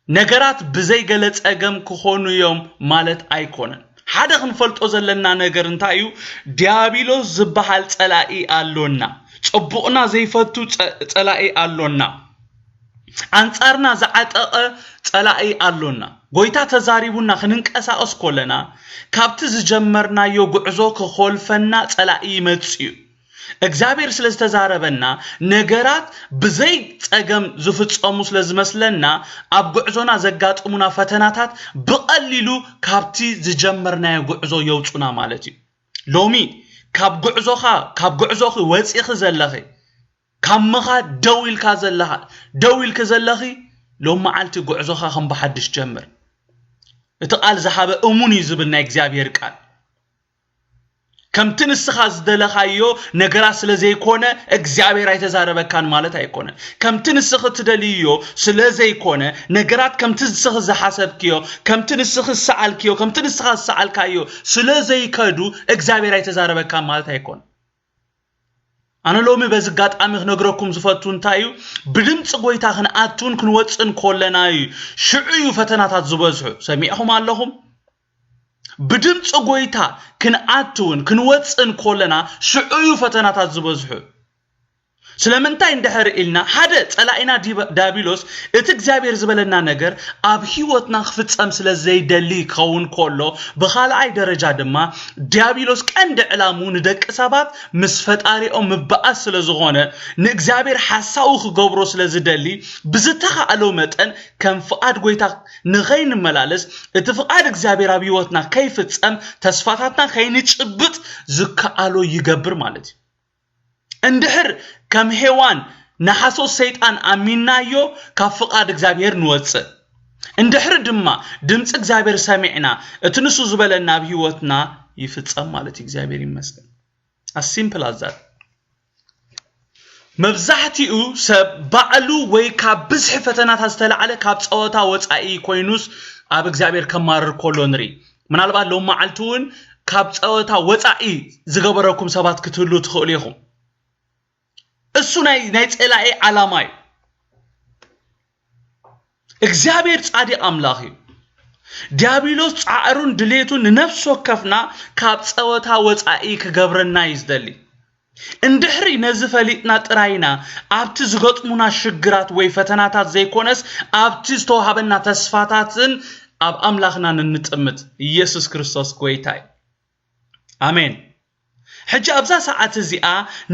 ነገራት ብዘይ ገለ ጸገም ክኾኑ እዮም ማለት ኣይኮነን። ሓደ ክንፈልጦ ዘለና ነገር እንታይ እዩ? ዲያብሎስ ዝበሃል ጸላኢ ኣሎና። ጽቡቕና ዘይፈቱ ጸ- ጸላኢ ኣሎና። ኣንጻርና ዝዓጠቐ ጸላኢ ኣሎና። ጎይታ ተዛሪቡና ክንንቀሳቐስ ከለና ካብቲ ዝጀመርናዮ ጉዕዞ ክኾልፈና ጸላኢ ይመጽእ እዩ። እግዚኣብሔር ስለ ዝተዛረበና ነገራት ብዘይ ጸገም ዝፍጸሙ ስለ ዝመስለና ኣብ ጉዕዞና ዘጋጥሙና ፈተናታት ብቐሊሉ ካብቲ ዝጀመርናዮ ጉዕዞ የውጹና ማለት እዩ። ሎሚ ካብ ጉዕዞኻ ካብ ጉዕዞኺ ወጺኺ ዘለኺ ካብ ምኻድ ደው ኢልካ ዘለኻ ደው ኢልኪ ዘለኺ ሎም መዓልቲ ጉዕዞኻ ከም ብሓድሽ ጀምር። እቲ ቃል ዝሃበ እሙን እዩ ዝብል ናይ እግዚኣብሔር ቃል። ከምቲ ንስኻ ዝደለኻዮ ነገራት ስለ ዘይኮነ እግዚኣብሔር ኣይተዛረበካን ማለት ኣይኮነን። ከምቲ ንስኺ ትደልይዮ ስለ ዘይኮነ፣ ነገራት ከምቲ ንስኺ ዝሓሰብክዮ፣ ከምቲ ንስኺ ዝሰኣልክዮ፣ ከምቲ ንስኻ ዝሰኣልካዮ ስለ ዘይከዱ እግዚኣብሔር ኣይተዛረበካን ማለት ኣይኮነን። ኣነ ሎሚ በዚ ኣጋጣሚ ክነግረኩም ዝፈቱ እንታይ እዩ፣ ብድምፂ ጎይታ ክንኣትውን ክንወፅን ከለና እዩ ሽዑ እዩ ፈተናታት ዝበዝሑ። ሰሚዕኹም ኣለኹም? ብድምፂ ጎይታ ክንኣትውን ክንወፅን ከለና ሽዑ እዩ ፈተናታት ዝበዝሑ። ስለምንታይ እንድሕር ኢልና፣ ሓደ ጸላኢና ዲባ- ዳቢሎስ እቲ እግዚኣብሔር ዝበለና ነገር ኣብ ህይወትና ክፍጸም ስለ ዘይደሊ ክኸውን ከሎ፣ ብኻልኣይ ደረጃ ድማ ዲያብሎስ ቀንዲ ዕላሙ ንደቂ ሰባት ምስ ፈጣሪኦም ምበኣስ ስለ ዝኾነ፣ ንእግዚኣብሔር ሓሳዊ ክገብሮ ስለ ዝደሊ፣ ብዝተኻእሎ መጠን ከም ፍቓድ ጎይታ ንኸይንመላለስ፣ እቲ ፍቓድ እግዚኣብሔር ኣብ ህይወትና ከይፍጸም፣ ተስፋታትና ከይንጭብጥ ዝከኣሎ ይገብር ማለት እዩ። እንድሕር ከም ሄዋን ንሓሶት ሰይጣን ኣሚንናዮ፣ ካብ ፍቓድ እግዚኣብሔር ንወፅእ። እንድሕር ድማ ድምፂ እግዚኣብሔር ሰሚዕና፣ እቲ ንሱ ዝበለና ኣብ ህይወትና ይፍጸም ማለት እዩ። እግዚኣብሔር ይመስገን። As simple as that። መብዛሕትኡ ሰብ ባዕሉ ወይ ካብ ብዝሒ ፈተናታት ዝተላዕለ ካብ ፀወታ ወፃኢ ኮይኑስ ኣብ እግዚኣብሔር ከማርር ከሎ ንርኢ። ምናልባት ሎም መዓልቲ እውን ካብ ፀወታ ወፃኢ ዝገበረኩም ሰባት ክትህሉ ትኽእሉ ኢኹም። እሱ ናይ ናይ ጸላኢ ዓላማ እዩ። እግዚኣብሔር ጻድቕ ኣምላኽ እዩ። ዲያብሎስ ጻዕሩን ድሌቱን ንነፍሲ ወከፍና ካብ ጸወታ ወጻኢ ክገብረና እዩ ዝደሊ። እንድሕሪ ነዚ ፈሊጥና ጥራይና ኣብቲ ዝገጥሙና ሽግራት ወይ ፈተናታት ዘይኮነስ ኣብቲ ዝተዋህበና ተስፋታትን ኣብ ኣምላኽና ንንጥምት። ኢየሱስ ክርስቶስ ጎይታ እዩ። ኣሜን። ሕጂ ኣብዛ ሰዓት እዚኣ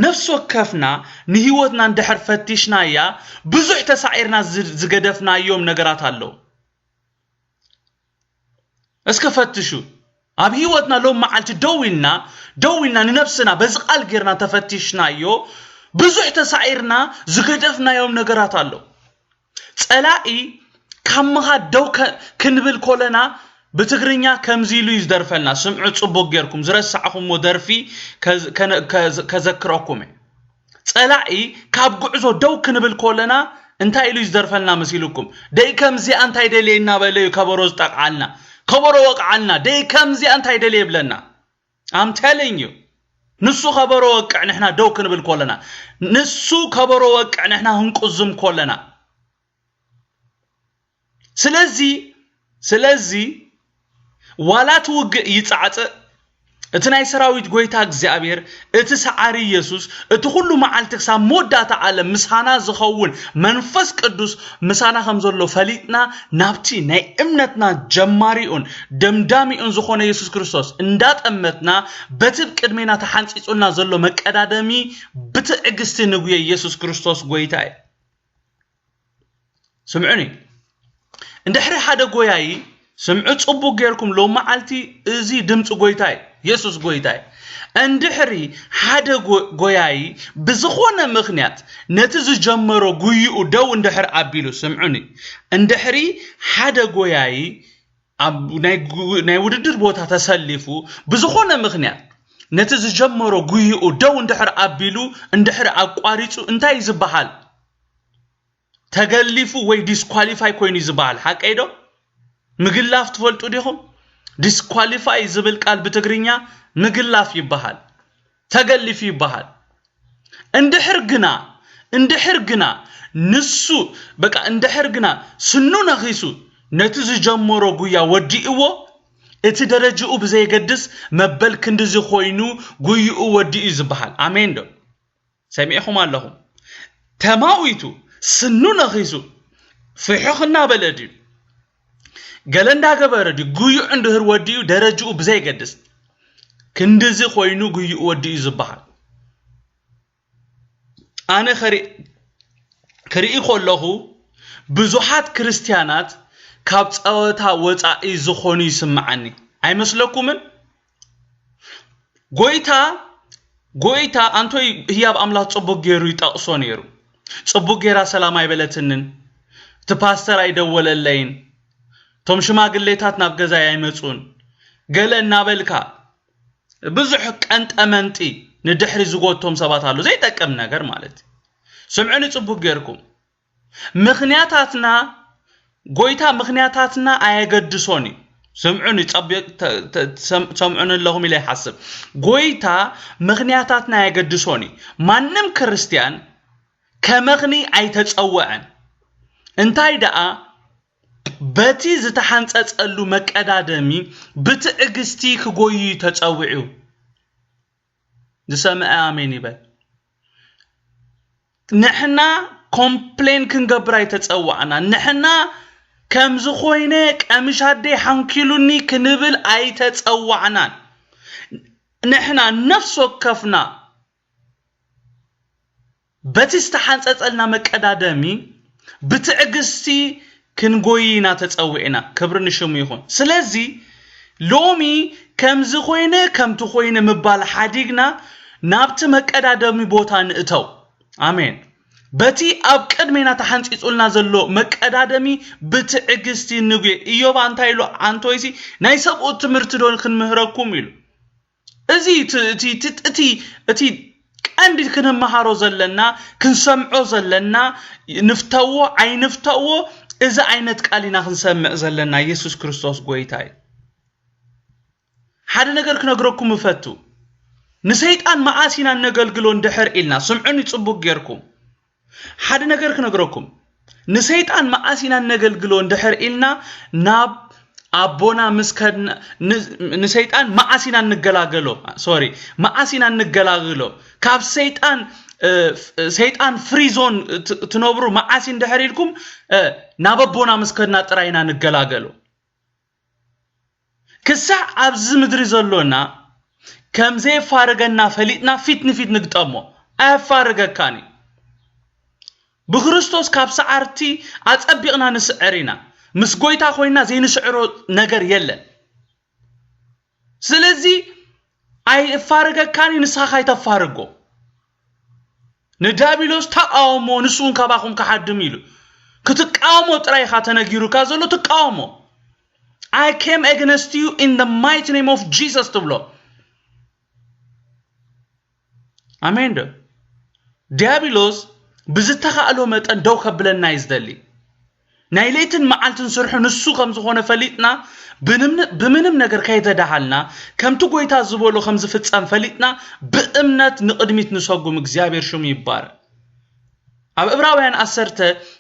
ነፍሲ ወከፍና ንህይወትና እንድሕር ፈቲሽናያ ብዙሕ ተሳዒርና ዝ- ዝገደፍናዮም ነገራት ኣለዉ። እስከ ፈትሹ። ኣብ ህይወትና ሎም መዓልቲ ደው ኢልና ደው ኢልና ንነፍስና በዚ ቃል ጌርና ተፈቲሽናዮ ብዙሕ ተሳዒርና ዝገደፍናዮም ነገራት ኣለዉ። ጸላኢ ካብ ምኻድ ደው ከ- ክንብል ኮለና ብትግርኛ ከምዚ ኢሉ እዩ ዝደርፈልና። ስምዑ ጽቡቅ ጌርኩም ዝረሳዕኹምዎ ደርፊ ከዝ- ከነ- ከዝ- ከዘክረኩም እየ። ጸላኢ ካብ ጉዕዞ ደው ክንብል ኮለና እንታይ ኢሉ እዩ ዝደርፈልና መሲልኩም? ደይ ከምዚኣ እንታይ ደልየ እናበለ እዩ ከበሮ ዝጠቕዓልና። ከበሮ ወቕዓልና። ደይ ከምዚኣ እንታይ ደልየ ይብለና? I'm telling you። ንሱ ከበሮ ወቅዕ ንሕና ደው ክንብል ኮለና። ንሱ ከበሮ ወቅዕ ንሕና ህንቁዝም ኮለና። ስለዚ ስለዚ ዋላ እቲ ውግእ ይጻዕጽእ፣ እቲ ናይ ሰራዊት ጎይታ እግዚኣብሔር፣ እቲ ሰዓሪ ኢየሱስ፣ እቲ ኩሉ መዓልቲ ክሳብ መወዳእታ ዓለም ምሳና ዝኸውን መንፈስ ቅዱስ ምሳና ከም ዘሎ ፈሊጥና ናብቲ ናይ እምነትና ጀማሪኡን ደምዳሚኡን ዝኾነ ኢየሱስ ክርስቶስ እንዳጠመትና በቲ ቅድሜና ተሓንጺጹልና ዘሎ መቀዳደሚ ብትዕግስቲ ንጉየ። ኢየሱስ ክርስቶስ ጎይታ እዩ። ስምዑኒ። እንድሕሪ ሓደ ጎያዪ፣ ስምዑ ጽቡቅ ጌርኩም፣ ሎም መዓልቲ እዚ ድምጺ ጎይታ እዩ፣ የሱስ ጎይታ እዩ። እንድሕሪ ሓደ ጎ- ጎያዪ ብዝኾነ ምኽንያት ነቲ ዝጀመሮ ጉይኡ ደው እንድሕር ኣቢሉ፣ ስምዑኒ። እንድሕሪ ሓደ ጎያዪ ኣብ ናይ ጉ- ናይ ውድድር ቦታ ተሰሊፉ ብዝኾነ ምኽንያት ነቲ ዝጀመሮ ጉይኡ ደው እንድሕር ኣቢሉ፣ እንድሕር ኣቋሪጹ እንታይ እዩ ዝበሃል? ተገሊፉ ወይ ዲስኳሊፋይ ኮይኑ እዩ ዝበሃል። ሓቀይ ዶ? ምግላፍ ትፈልጡ ዲኹም? ዲስኳሊፋይ ዝብል ቃል ብትግርኛ ምግላፍ ይበሃል። ተገሊፉ ይበሃል። እንድሕር ግና እንድሕር ግና ንሱ በቃ እንድሕር ግና ስኑ ነኺሱ ነቲ ዝጀመሮ ጉያ ወዲእዎ፣ እቲ ደረጅኡ ብዘየገድስ መበል ክንድዚ ኮይኑ ጉይኡ ወዲኡ ዝበሃል። ኣሜን ዶ? ሰሚዕኹም ኣለኹም። ተማዊቱ ስኑ ነኺሱ ፍሕኽ እናበለ ድዩ ገለ እንዳገበረ ድዩ ጉይኡ እንድህር ወዲኡ ደረጅኡ ብዘይገድስ ክንድዚ ኮይኑ ጉይኡ ወዲኡ ዝበሃል? ኣነ ከሪ- ክርኢ ከለኹ ብዙሓት ክርስትያናት ካብ ጸወታ ወጻኢ ዝኾኑ ይስምዓኒ። ኣይመስለኩምን? ጎይታ ጎይታ ኣንቶይ ህያብ ኣምላኽ ጽቡቅ ገይሩ ይጠቕሶ ነይሩ። ጽቡቅ ገይራ ሰላም ኣይበለትንን፣ እቲ ፓስተር ኣይደወለለይን፣ እቶም ሽማግሌታት ናብ ገዛይ ኣይመጹን፣ ገለ እናበልካ ብዙሕ ቀንጠመንጢ ንድሕሪ ዝጎቶም ሰባት ኣሎ። ዘይጠቅም ነገር ማለት እዩ። ስምዑኒ ጽቡቅ ጌርኩም። ምኽንያታትና፣ ጎይታ ምኽንያታትና ኣየገድሶን እዩ። ስምዑኒ፣ ጸቢቕ-፣ ተ-፣ ተ-፣ ሰም-፣ ሰምዑኒ ኣለኹም ኢለ ይሓስብ። ጎይታ ምኽንያታትና ኣየገድሶን እዩ። ማንም ክርስትያን ከመኽኒ ኣይተጸውዐን። እንታይ ደኣ፣ በቲ ዝተሓንጸጸሉ መቀዳደሚ ብትዕግስቲ ክጎዩ ተጸዊዑ። ዝሰምዐ ኣሜን ይበል። ንሕና ኮምፕሌን ክንገብር ኣይተጸዋዕናን። ንሕና ከምዚ ኮይነ ቀምሽ ኣደይ ሓንኪሉኒ ክንብል ኣይተጸዋዕናን። ንሕና ነፍሲ ወከፍና በቲ ዝተሓንጸጸልና መቀዳደሚ ብትዕግስቲ ክንጎይ ኢና ተጸዊዕና። ክብሪ ንሽሙ ይኹን። ስለዚ ሎሚ ከምዚ ኮይነ ከምቲ ኮይነ ምባል ሓዲግና ናብቲ መቀዳደሚ ቦታ ንእተው። ኣሜን። በቲ ኣብ ቅድሜና ተሓንጺጹልና ዘሎ መቀዳደሚ ብትዕግስቲ ንጉየ። ኢዮባ እንታይ ኢሉ? ኣንቶይሲ ናይ ሰብኡት ትምህርቲ ዶ ክንምህረኩም ኢሉ። እዚ እቲ፣ እቲ፣ እቲ፣ እቲ፣ እቲ ቀንዲ ክንመሃሮ ዘለና፣ ክንሰምዖ ዘለና፣ ንፍተዎ ኣይንፍተዎ፣ እዚ ዓይነት ቃል ኢና ክንሰምዕ ዘለና። ኢየሱስ ክርስቶስ ጎይታ እዩ። ሓደ ነገር ክነግረኩም እፈቱ። ንሰይጣን መዓስ ኢና እነገልግሎ እንድሕር ኢልና፣ ስምዑኒ ጽቡቅ ጌርኩም። ሓደ ነገር ክነግረኩም። ንሰይጣን መዓስ ኢና እነገልግሎ እንድሕር ኢልና፣ ናብ ኣቦና ምስ ከድና፣ ን-፣ ንሰይጣን መዓስ ኢና እንገላገሎ? ሶሪ፣ መዓስ ኢና እንገላገሎ? ካብ ሰይጣን፣ እ፣ ሰይጣን ፍሪ ዞን ት-፣ ትነብሩ መዓስ እንድሕር ኢልኩም፣ እ፣ ናብ ኣቦና ምስ ከድና ጥራይ ኢና ንገላገሎ። ክሳዕ ኣብዚ ምድሪ ዘሎና ከም ዘየፋርገና ፈሊጥና ፊት ንፊት ንግጠሞ። ኣየፋርገካን እዩ። ብክርስቶስ ካብ ሰዓርቲ ኣጸቢቕና ንስዕር ኢና። ምስ ጎይታ ኮይና ዘይንስዕሮ ነገር የለን። ስለዚ ኣይፋርገካን እዩ፣ ንስኻ ካይተፋርጎ። ንዳቢሎስ ተቃወሞ፣ ንሱ እውን ካባኹም ክሓድም ኢሉ። ክትቃወሞ ጥራይ ኢኻ ተነጊሩካ ዘሎ፣ ትቃወሞ። I came against you in the mighty name of Jesus ትብሎ። ኣሜን ዶ? ዲያብሎስ ብዝተኻእሎ መጠን ደው ከብለና እዩ ዝደሊ። ናይ ለይትን መዓልትን ስርሑ ንሱ ከም ዝኾነ ፈሊጥና፣ ብንም-፣ ብምንም ነገር ከይተዳሃልና፣ ከምቲ ጎይታ ዝበሎ ከም ዝፍጸም ፈሊጥና፣ ብእምነት ንቕድሚት ንሰጉም። እግዚኣብሔር ሽሙ ይባረክ። ኣብ ዕብራውያን ዓሰርተ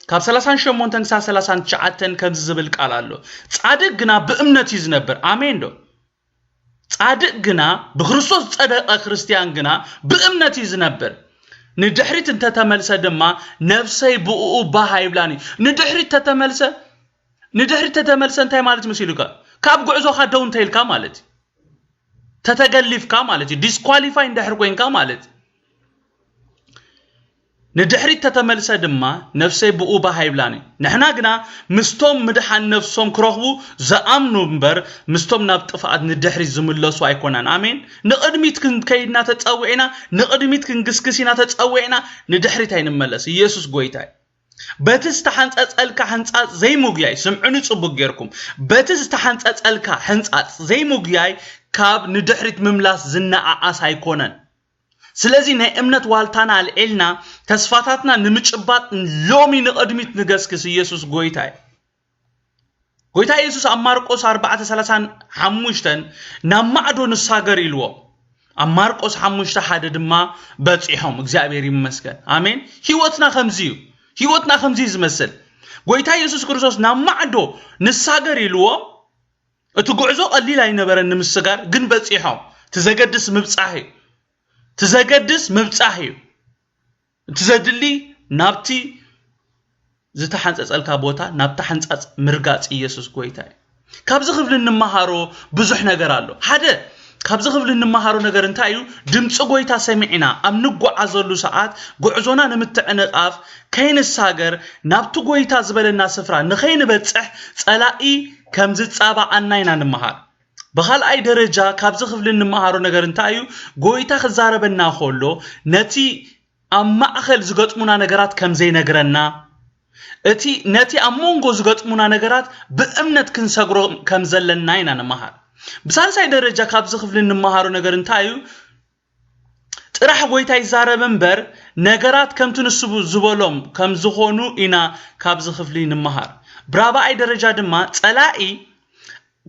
ካብ ሰላሳን ሸሞንተን ክሳብ ሰላሳን ትሽዓተን ከምዚ ዝብል ቃል ኣሎ። ጻድቅ ግና ብእምነት እዩ ዝነብር። ኣሜን ዶ? ጻድቅ ግና፣ ብክርስቶስ ዝጸደቐ ክርስትያን ግና ብእምነት እዩ ዝነብር። ንድሕሪት እንተተመልሰ ድማ ነፍሰይ ብእኡ ባህ ኣይብላን እዩ። ንድሕሪት ተተመልሰ፣ ንድሕሪት ተተመልሰ እንታይ ማለት መሲሉካ? ካብ ጉዕዞኻ ደው እንተ ኢልካ ማለት እዩ። ተተገሊፍካ ማለት እዩ። ዲስኳሊፋይ እንድሕር ኮይንካ ማለት እዩ። ንድሕሪት ተተመልሰ ድማ ነፍሰይ ብኡ ባህ ኣይብላን እዩ። ንሕና ግና ምስቶም ምድሓን ነፍሶም ክረኽቡ ዝኣምኑ እምበር ምስቶም ናብ ጥፍኣት ንድሕሪት ዝምለሱ ኣይኮናን። ኣሜን። ንቕድሚት ክንከይድ ኢና ተጸዊዕና፣ ንቕድሚት ክንግስግስ ኢና ተጸዊዕና፣ ንድሕሪት ኣይንመለስ። ኢየሱስ ጎይታ እዩ። በቲ ዝተሓንጸጸልካ ሕንጻጽ ዘይምጉያይ፣ ስምዑኒ ጽቡቅ ጌርኩም፣ በቲ ዝተሓንጸጸልካ ሕንጻጽ ዘይምጉያይ ካብ ንድሕሪት ምምላስ ዝነኣኣስ ኣይኮነን። ስለዚ ናይ እምነት ዋልታና ኣልዒልና ተስፋታትና ንምጭባጥ ሎሚ ንቕድሚት ንገስግስ። ኢየሱስ ጎይታ እዩ። ጎይታ ኢየሱስ ኣብ ማርቆስ ኣርባዕተ ሰላሳን ሓሙሽተን ናብ ማዕዶ ንሳገር ኢልዎ። ኣብ ማርቆስ ሓሙሽተ ሓደ ድማ በጺሖም። እግዚኣብሔር ይመስገን። ኣሜን። ህይወትና ከምዚ እዩ። ህይወትና ከምዚ እዩ ዝመስል። ጎይታ ኢየሱስ ክርስቶስ ናብ ማዕዶ ንሳገር ኢልዎ። እቲ ጉዕዞ ቀሊል ኣይነበረን ንምስጋር፣ ግን በጺሖም። ትዘገድስ ምብጻሕ እዩ። ትዘገድስ ምብጻሕ እዩ። እቲ ዘድሊ ናብቲ ዝተሓንጸጸልካ ቦታ፣ ናብቲ ሓንጻጽ ምርጋጽ ኢየሱስ ጎይታ እዩ። ካብዚ ክፍሊ እንመሃሮ ብዙሕ ነገር ኣሎ። ሓደ፣ ካብዚ ክፍሊ እንመሃሮ ነገር እንታይ እዩ? ድምፂ ጎይታ ሰሚዕና ኣብ ንጓዓዘሉ ሰዓት፣ ጉዕዞና ንምትዕንቓፍ ከይንሳገር፣ ናብቲ ጎይታ ዝበለና ስፍራ ንኸይንበጽሕ ጸላኢ ከም ዝጻባኣና ኢና ንምሃር። ብኻልኣይ ደረጃ ካብዚ ክፍሊ እንመሃሮ ነገር እንታይ እዩ? ጎይታ ክዛረበና ከሎ ነቲ ኣብ ማእኸል ዝገጥሙና ነገራት ከም ዘይነግረና፣ እቲ ነቲ ኣብ መንጎ ዝገጥሙና ነገራት ብእምነት ክንሰግሮ ከም ዘለና ኢና ንመሃር። ብሳልሳይ ደረጃ ካብዚ ክፍሊ እንመሃሮ ነገር እንታይ እዩ? ጥራሕ ጎይታ ይዛረብ እምበር ነገራት ከምቲ ንሱ ዝበሎም ከም ዝኾኑ ኢና ካብዚ ክፍሊ ንመሃር። ብራብዓይ ደረጃ ድማ ጸላኢ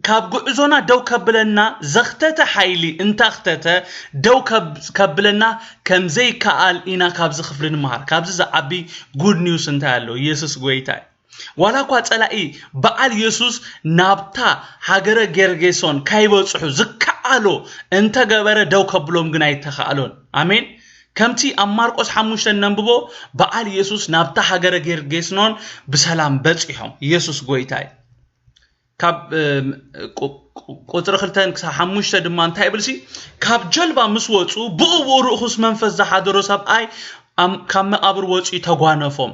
ካብ ጉዕዞና ደው ከብለና ዘኽተተ ሓይሊ እንተኽተተ ደው ከብ- ከብለና ከም ዘይከኣል ኢና ካብዚ ክፍሊ ንመሃር። ካብዚ ዝዓቢ ጉድ ኒውስ እንታይ ኣሎ? ኢየሱስ ጎይታ እዩ። ዋላ እኳ ጸላኢ በዓል የሱስ ናብታ ሃገረ ጌርጌሶን ካይበጽሑ ዝከኣሎ እንተገበረ ደው ከብሎም ግን ኣይተኻእሎን። ኣሜን። ከምቲ ኣብ ማርቆስ ሓሙሽተ ነንብቦ በዓል የሱስ ናብታ ሃገረ ጌርጌስኖን ብሰላም በጺሖም። ኢየሱስ ጎይታ እዩ። ካብ ቁፅሪ ክልተን ክሳብ ሓሙሽተ ድማ እንታይ ይብል ሲ? ካብ ጀልባ ምስ ወፁ ብኡ ብኡ ርኹስ መንፈስ ዝሓደሮ ሰብኣይ ካብ መቃብር ወፂኡ ተጓነፎም።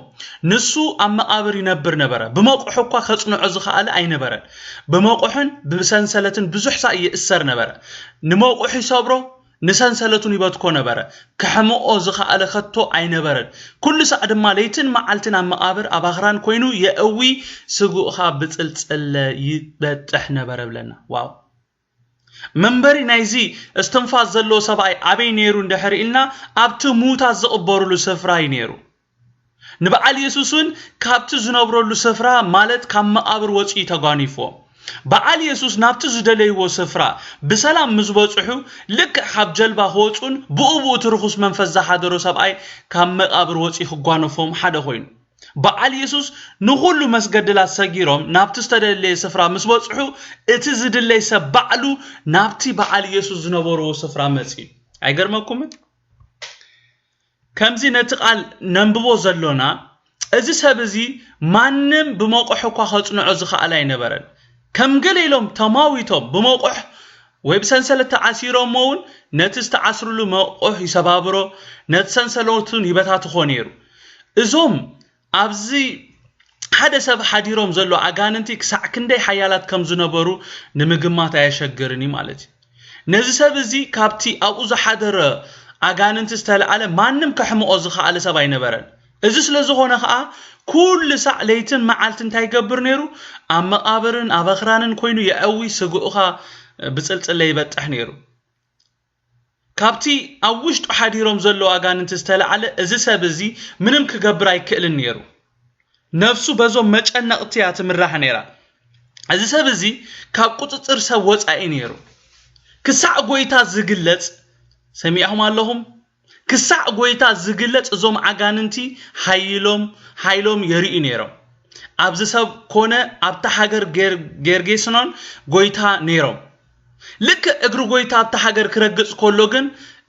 ንሱ ኣብ መቃብር ይነብር ነበረ። ብመቁሕ እኳ ከፅንዖ ዝኸኣለ ኣይነበረን። ብመቁሕን ብሰንሰለትን ብዙሕ ሳዕ ይእሰር ነበረ። ንመቁሕ ይሰብሮ፣ ንሰንሰለቱን ይበትኮ ነበረ። ክሕምኦ ዝኸኣለ ከቶ ኣይነበረን። ኩሉ ሳዕ ድማ ለይትን መዓልትን ኣብ መቓብር ኣብ ኣኽራን ኮይኑ የእዊ፣ ስጉእኻ ብጽልጽለ ይበጥሕ ነበረ ብለና። ዋው! መንበሪ ናይዚ እስትንፋስ ዘለዎ ሰብኣይ ኣበይ ነይሩ እንድሕር ኢልና ኣብቲ ምዉታት ዝቕበሩሉ ስፍራ እዩ ነይሩ። ንበዓል የሱስ እውን ካብቲ ዝነብረሉ ስፍራ ማለት ካብ መቓብር ወፂኡ ተጓኒፍዎም። በዓል የሱስ ናብቲ ዝደለይዎ ስፍራ ብሰላም ምስ በፅሑ ልክዕ ካብ ጀልባ ክወፁን ብኡ ብኡ እቲ ርኹስ መንፈስ ዝሓደሮ ሰብኣይ ካብ መቓብር ወፂኡ ክጓነፎም ሓደ ኮይኑ። በዓል የሱስ ንኹሉ መስገድላት ሰጊሮም ናብቲ ዝተደለየ ስፍራ ምስ በፅሑ እቲ ዝድለይ ሰብ ባዕሉ ናብቲ በዓል የሱስ ዝነበርዎ ስፍራ መፂኡ። ኣይገርመኩምን? ከምዚ ነቲ ቃል ነንብቦ ዘሎና፣ እዚ ሰብ እዚ ማንም ብመቑሕ እኳ ከጽንዖ ዝኸኣለ ኣይነበረን። ከም ገለ ኢሎም ተማዊቶም ብመቑሕ ወይ ብሰንሰለት ተዓሲሮሞ እውን ነቲ ዝተዓስርሉ መቑሕ ይሰባብሮ፣ ነቲ ሰንሰለቱን ይበታትኾ ነይሩ። እዞም ኣብዚ ሓደ ሰብ ሓዲሮም ዘሎ ኣጋንንቲ ክሳዕ ክንደይ ሓያላት ከም ዝነበሩ ንምግማት ኣየሸግርን እዩ ማለት እዩ። ነዚ ሰብ እዚ ካብቲ ኣብኡ ዝሓደረ ኣጋንንቲ ዝተለዓለ ማንም ከሕምኦ ዝኸኣለ ሰብ ኣይነበረን። እዚ ስለ ዝኾነ ኸኣ ኩሉ ሳዕ ለይትን መዓልቲ እንታይ ይገብር ነይሩ? ኣብ መቓብርን ኣብ ኣኽራንን ኮይኑ የዐዊ፣ ስግኡኻ ብጽልጽለ ይበጥሕ ነይሩ። ካብቲ ኣብ ውሽጡ ሓዲሮም ዘለዉ ኣጋንንቲ ዝተለዓለ እዚ ሰብ እዚ ምንም ክገብር ኣይክእልን ነይሩ። ነፍሱ በዞም መጨነቕቲ እያ ትምራሕ ነይራ። እዚ ሰብ እዚ ካብ ቁጽጽር ሰብ ወጻኢ ነይሩ። ክሳዕ ጎይታ ዝግለጽ፣ ሰሚዕኹም ኣለኹም? ክሳዕ ጎይታ ዝግለጽ እዞም ኣጋንንቲ ሓይሎም፣ ሓይሎም የርእዩ ነይሮም። ኣብዚ ሰብ ኮነ ኣብታ ሃገር ጌር- ጌርጌስኖን ጎይታ ነይሮም። ልክዕ እግሪ ጎይታ ኣብታ ሃገር ክረግጽ ከሎ ግን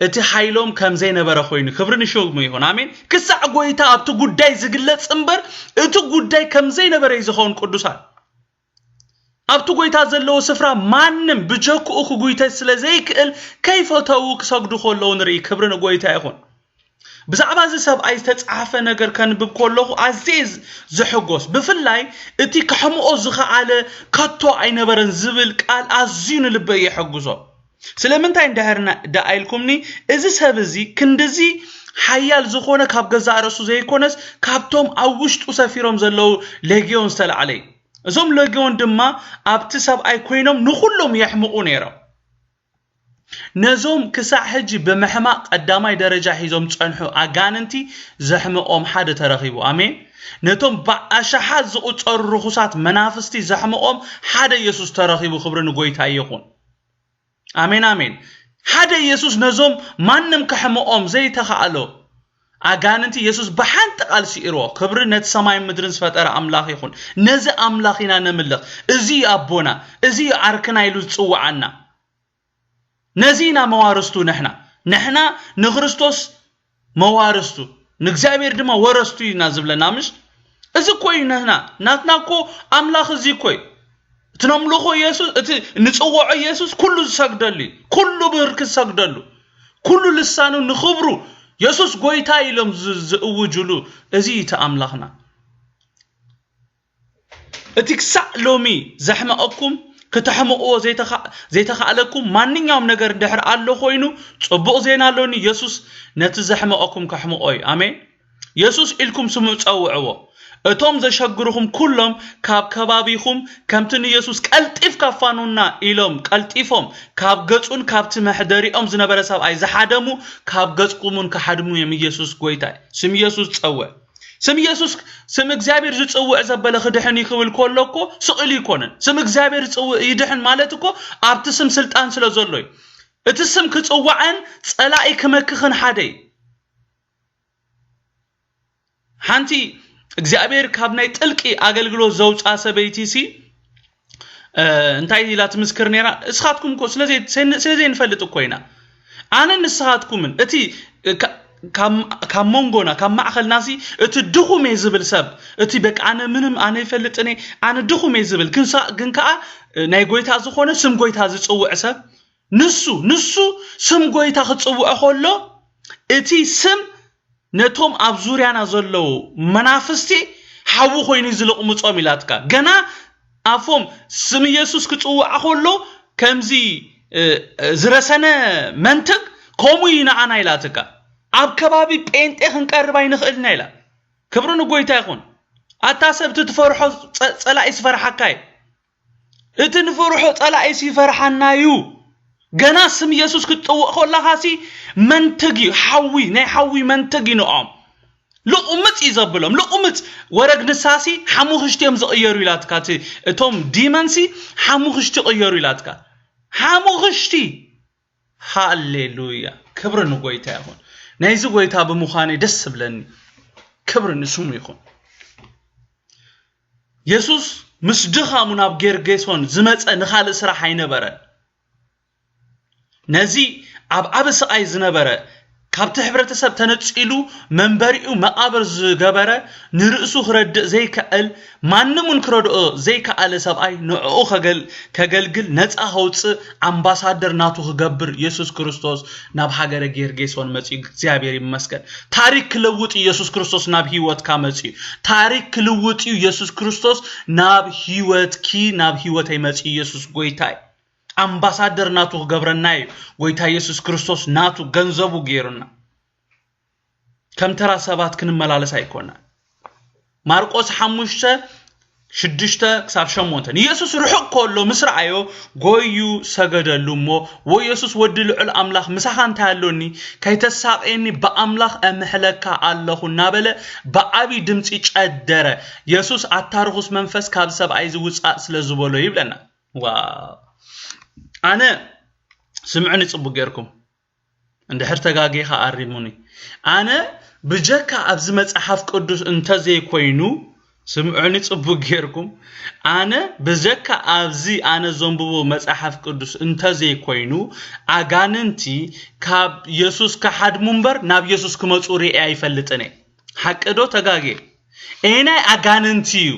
እቲ ሓይሎም ከም ዘይነበረ ኮይኑ፣ ክብሪ ንሽሙ ይኹን። ኣሜን። ክሳዕ ጎይታ ኣብቲ ጉዳይ ዝግለጽ እምበር እቲ ጉዳይ ከም ዘይነበረ እዩ ዝኸውን። ቅዱሳን፣ ኣብቲ ጎይታ ዘለዎ ስፍራ ማንም ብጀክኡ ክጉይተ ስለ ዘይክእል ከይፈተዉ ክሰግዱ ከለዉ ንርኢ። ክብሪ ንጎይታ ይኹን። ብዛዕባ እዚ ሰብኣይ ዝተጻሕፈ ነገር ከንብብ ከለኹ ኣዝየ ዝ- ዝሕጎስ፣ ብፍላይ እቲ ከሕምኦ ዝኸኣለ ከቶ ኣይነበረን ዝብል ቃል ኣዝዩ ንልበይ የሐጉሶ። ስለምንታይ እንድሕር ና- ደኣ ኢልኩምኒ፣ እዚ ሰብ እዚ ክንድዚ ሓያል ዝኾነ ካብ ገዛእ ርእሱ ዘይኮነስ ካብቶም ኣብ ውሽጡ ሰፊሮም ዘለዉ ሌግዮን ዝተላዕለ እዩ። እዞም ሌግዮን ድማ ኣብቲ ሰብኣይ ኮይኖም ንኹሎም የሕምቑ ነይሮም። ነዞም ክሳዕ ሕጂ ብምሕማቕ ቀዳማይ ደረጃ ሒዞም ዝጸንሑ ኣጋንንቲ ዘሕምቖም ሓደ ተረኺቡ። ኣሜን። ነቶም ብኣሽሓት ዝቑጸሩ ርኹሳት መናፍስቲ ዘሕምቖም ሓደ ኢየሱስ ተረኺቡ። ክብሪ ንጎይታ ይኹን። ኣሜን፣ ኣሜን። ሓደ ኢየሱስ ነዞም ማንም ከሕምቖም ዘይተኻእሎ ኣጋንንቲ ኢየሱስ ብሓንቲ ቃል ስኢርዎ። ክብሪ ነቲ ሰማይን ምድርን ዝፈጠረ ኣምላኽ ይኹን። ነዚ ኣምላኽ ኢና ነምልኽ። እዚ እዩ ኣቦና፣ እዚ እዩ ዓርክና ኢሉ ዝጽውዓና። ነዚ ኢና መዋርስቱ ንሕና። ንሕና ንክርስቶስ መዋርስቱ፣ ንእግዚኣብሔር ድማ ወረስቱ ኢና ዝብለና። ምሽ እዚ እኮ እዩ ንሕና፣ ናትና እኮ ኣምላኽ እዚ እኮ እዩ። እቲ ነምልኾ ኢየሱስ፣ እቲ ንጽውዖ ኢየሱስ ኩሉ ዝሰግደሉ እዩ። ኩሉ ብርክ ዝሰግደሉ፣ ኩሉ ልሳኑ ንኽብሩ የሱስ ጎይታ ኢሎም ዝ- ዝእውጅሉ፣ እዚ እዩ እቲ ኣምላኽና። እቲ ክሳዕ ሎሚ ዘሕመቐኩም፣ ክተሕምቕዎ ዘይተኻ- ዘይተኻእለኩም ማንኛውም ነገር እንድሕር ኣሎ ኮይኑ፣ ጽቡቕ ዜና ኣሎኒ። የሱስ ነቲ ዘሕመቐኩም ከሕምቖ እዩ። ኣሜን። የሱስ ኢልኩም ስሙ ጸውዕዎ። እቶም ዘሸግሩኹም ኩሎም ካብ ከባቢኹም፣ ከምቲ ንየሱስ ቀልጢፍካ ፋኑና ኢሎም ቀልጢፎም ካብ ገጹን ካብቲ መሕደሪኦም ዝነበረ ሰብኣይ ዝሓደሙ፣ ካብ ገጽኩምን ክሓድሙ እዮም። ኢየሱስ ጎይታ እዩ። ስም ኢየሱስ ጸውዕ። ስም ኢየሱስ፣ ስም እግዚኣብሔር ዝጽውዕ ዘበለ ክድሕን እዩ ክብል ከሎ እኮ ስቕ ኢሉ ይኮነን። ስም እግዚኣብሔር ዝጽውዕ ይድሕን ማለት እኮ ኣብቲ ስም ስልጣን ስለ ዘሎ እዩ። እቲ ስም ክጽዋዕን ጸላኢ ክመክኽን ሓደ እዩ። ሓንቲ እግዚኣብሔር ካብ ናይ ጥልቂ ኣገልግሎት ዘውፅኣ ሰበይቲ ሲ እንታይ ኢላ ትምስክር ነይራ? እስኻትኩም እኮ ስለ ዘይንፈልጥ እኮ ኢና። ኣነ ንስኻትኩምን እቲ ካብ መንጎና ካብ ማእኸልና ሲ እቲ ድኹም እየ ዝብል ሰብ፣ እቲ በቃ ኣነ ምንም ኣነ ይፈልጥን እየ ኣነ ድኹም እየ ዝብል፣ ግን ከዓ ናይ ጎይታ ዝኾነ ስም ጎይታ ዝፅውዕ ሰብ፣ ንሱ ንሱ ስም ጎይታ ክፅውዖ ከሎ እቲ ስም ነቶም ኣብ ዙርያና ዘለዉ መናፍስቲ ሓዊ ኮይኑ ዝልቕምጾም ኢላትካ። ገና ኣፎም ስም ኢየሱስ ክጽውዓ ከሎ ከምዚ ዝረሰነ መንትግ ከምኡ እዩ ንዓና ኢላትካ። ኣብ ከባቢ ጴንጤ ክንቀርብ ኣይንኽእልና ኢላ። ክብሪ ንጎይታ ይኹን። ኣታ ሰብ እቲ ትፈርሖ ጸላኢ ዝፈርሓካ እዩ። እቲ ንፍርሖ ጸላኢስ ይፈርሓና እዩ። ገና ስም ኢየሱስ ክትጥውቕ ከለኻሲ መንትግ እዩ፣ ሓዊ፣ ናይ ሓዊ መንትግ እዩ ንኦም። ልቑምጽ እዩ ዘብሎም፣ ልቑምጽ። ወረግ ንሳሲ ሓሙኽሽቲ እዮም ዝቕየሩ ኢላትካ። እቲ እቶም ዲመንሲ ሓሙኽሽቲ ይቕየሩ ኢላትካ። ሓሙኽሽቲ። ሃሌሉያ፣ ክብሪ ንጎይታ ይኹን። ናይዚ ጎይታ ብምዃነይ ደስ ዝብለኒ። ክብሪ ንስሙ ይኹን። የሱስ ምስ ድኻሙ ናብ ጌርጌሶን ዝመጸ ንኻልእ ስራሕ ኣይነበረን። ነዚ ኣብ ዓቢ ስቓይ ዝነበረ፣ ካብቲ ሕብረተሰብ ተነጺሉ መንበሪኡ መቓብር ዝገበረ፣ ንርእሱ ክረድእ ዘይክእል፣ ማንም እውን ክረድኦ ዘይከኣለ ሰብኣይ ንዕኡ ከገልግል፣ ነጻ ከውጽእ፣ ኣምባሳደር ናቱ ክገብር የሱስ ክርስቶስ ናብ ሃገረ ጌርጌሶን መጺኡ። እግዚኣብሔር ይመስገን። ታሪክ ክለውጥ እዩ የሱስ ክርስቶስ ናብ ህይወትካ መጺኡ። ታሪክ ክልውጥ እዩ የሱስ ክርስቶስ ናብ ህይወትኪ፣ ናብ ህይወተይ መጺኡ። የሱስ ጎይታ እዩ። ኣምባሳደር ናቱ ክገብረና እዩ። ጎይታ የሱስ ክርስቶስ ናቱ ገንዘቡ ገይሩና። ከም ተራ ሰባት ክንመላለስ ኣይኮና። ማርቆስ ሓሙሽተ ሽዱሽተ ክሳብ ሸሞንተ። ንየሱስ ርሑቕ ከሎ ምስ ረኣዮ፣ ጎዩ ሰገደሉ እሞ፣ "ወየሱስ ወዲ ልዑል ኣምላኽ፣ ምሳኻ እንታይ ኣሎኒ? ከይተሳቕየኒ ብኣምላኽ እምሕለካ ኣለኹ" እናበለ ብዓቢ ድምጺ ጨደረ። የሱስ፣ "ኣታ ርኹስ መንፈስ፣ ካብ ሰብኣይ እዚ ውጻእ" ስለ ዝበሎ ይብለና። ዋው! ኣነ፣ ስምዑኒ ጽቡቕ ጌርኩም። እንድሕር ተጋጌኻ ኣሪሙኒ። ኣነ ብጀካ ኣብዚ መጽሓፍ ቅዱስ እንተዘይኮይኑ፣ ስምዑኒ ጽቡቅ ጌርኩም፣ ኣነ ብጀካ ኣብዚ ኣነ ዘንብቦ መጽሓፍ ቅዱስ እንተዘይኮይኑ፣ ኣጋንንቲ ካብ የሱስ ክሓድሙ እምበር ናብ የሱስ ክመጹ ርእየ ኣይፈልጥን እየ። ሓቂ ዶ ተጋጌ? ኤናይ ኣጋንንቲ እዩ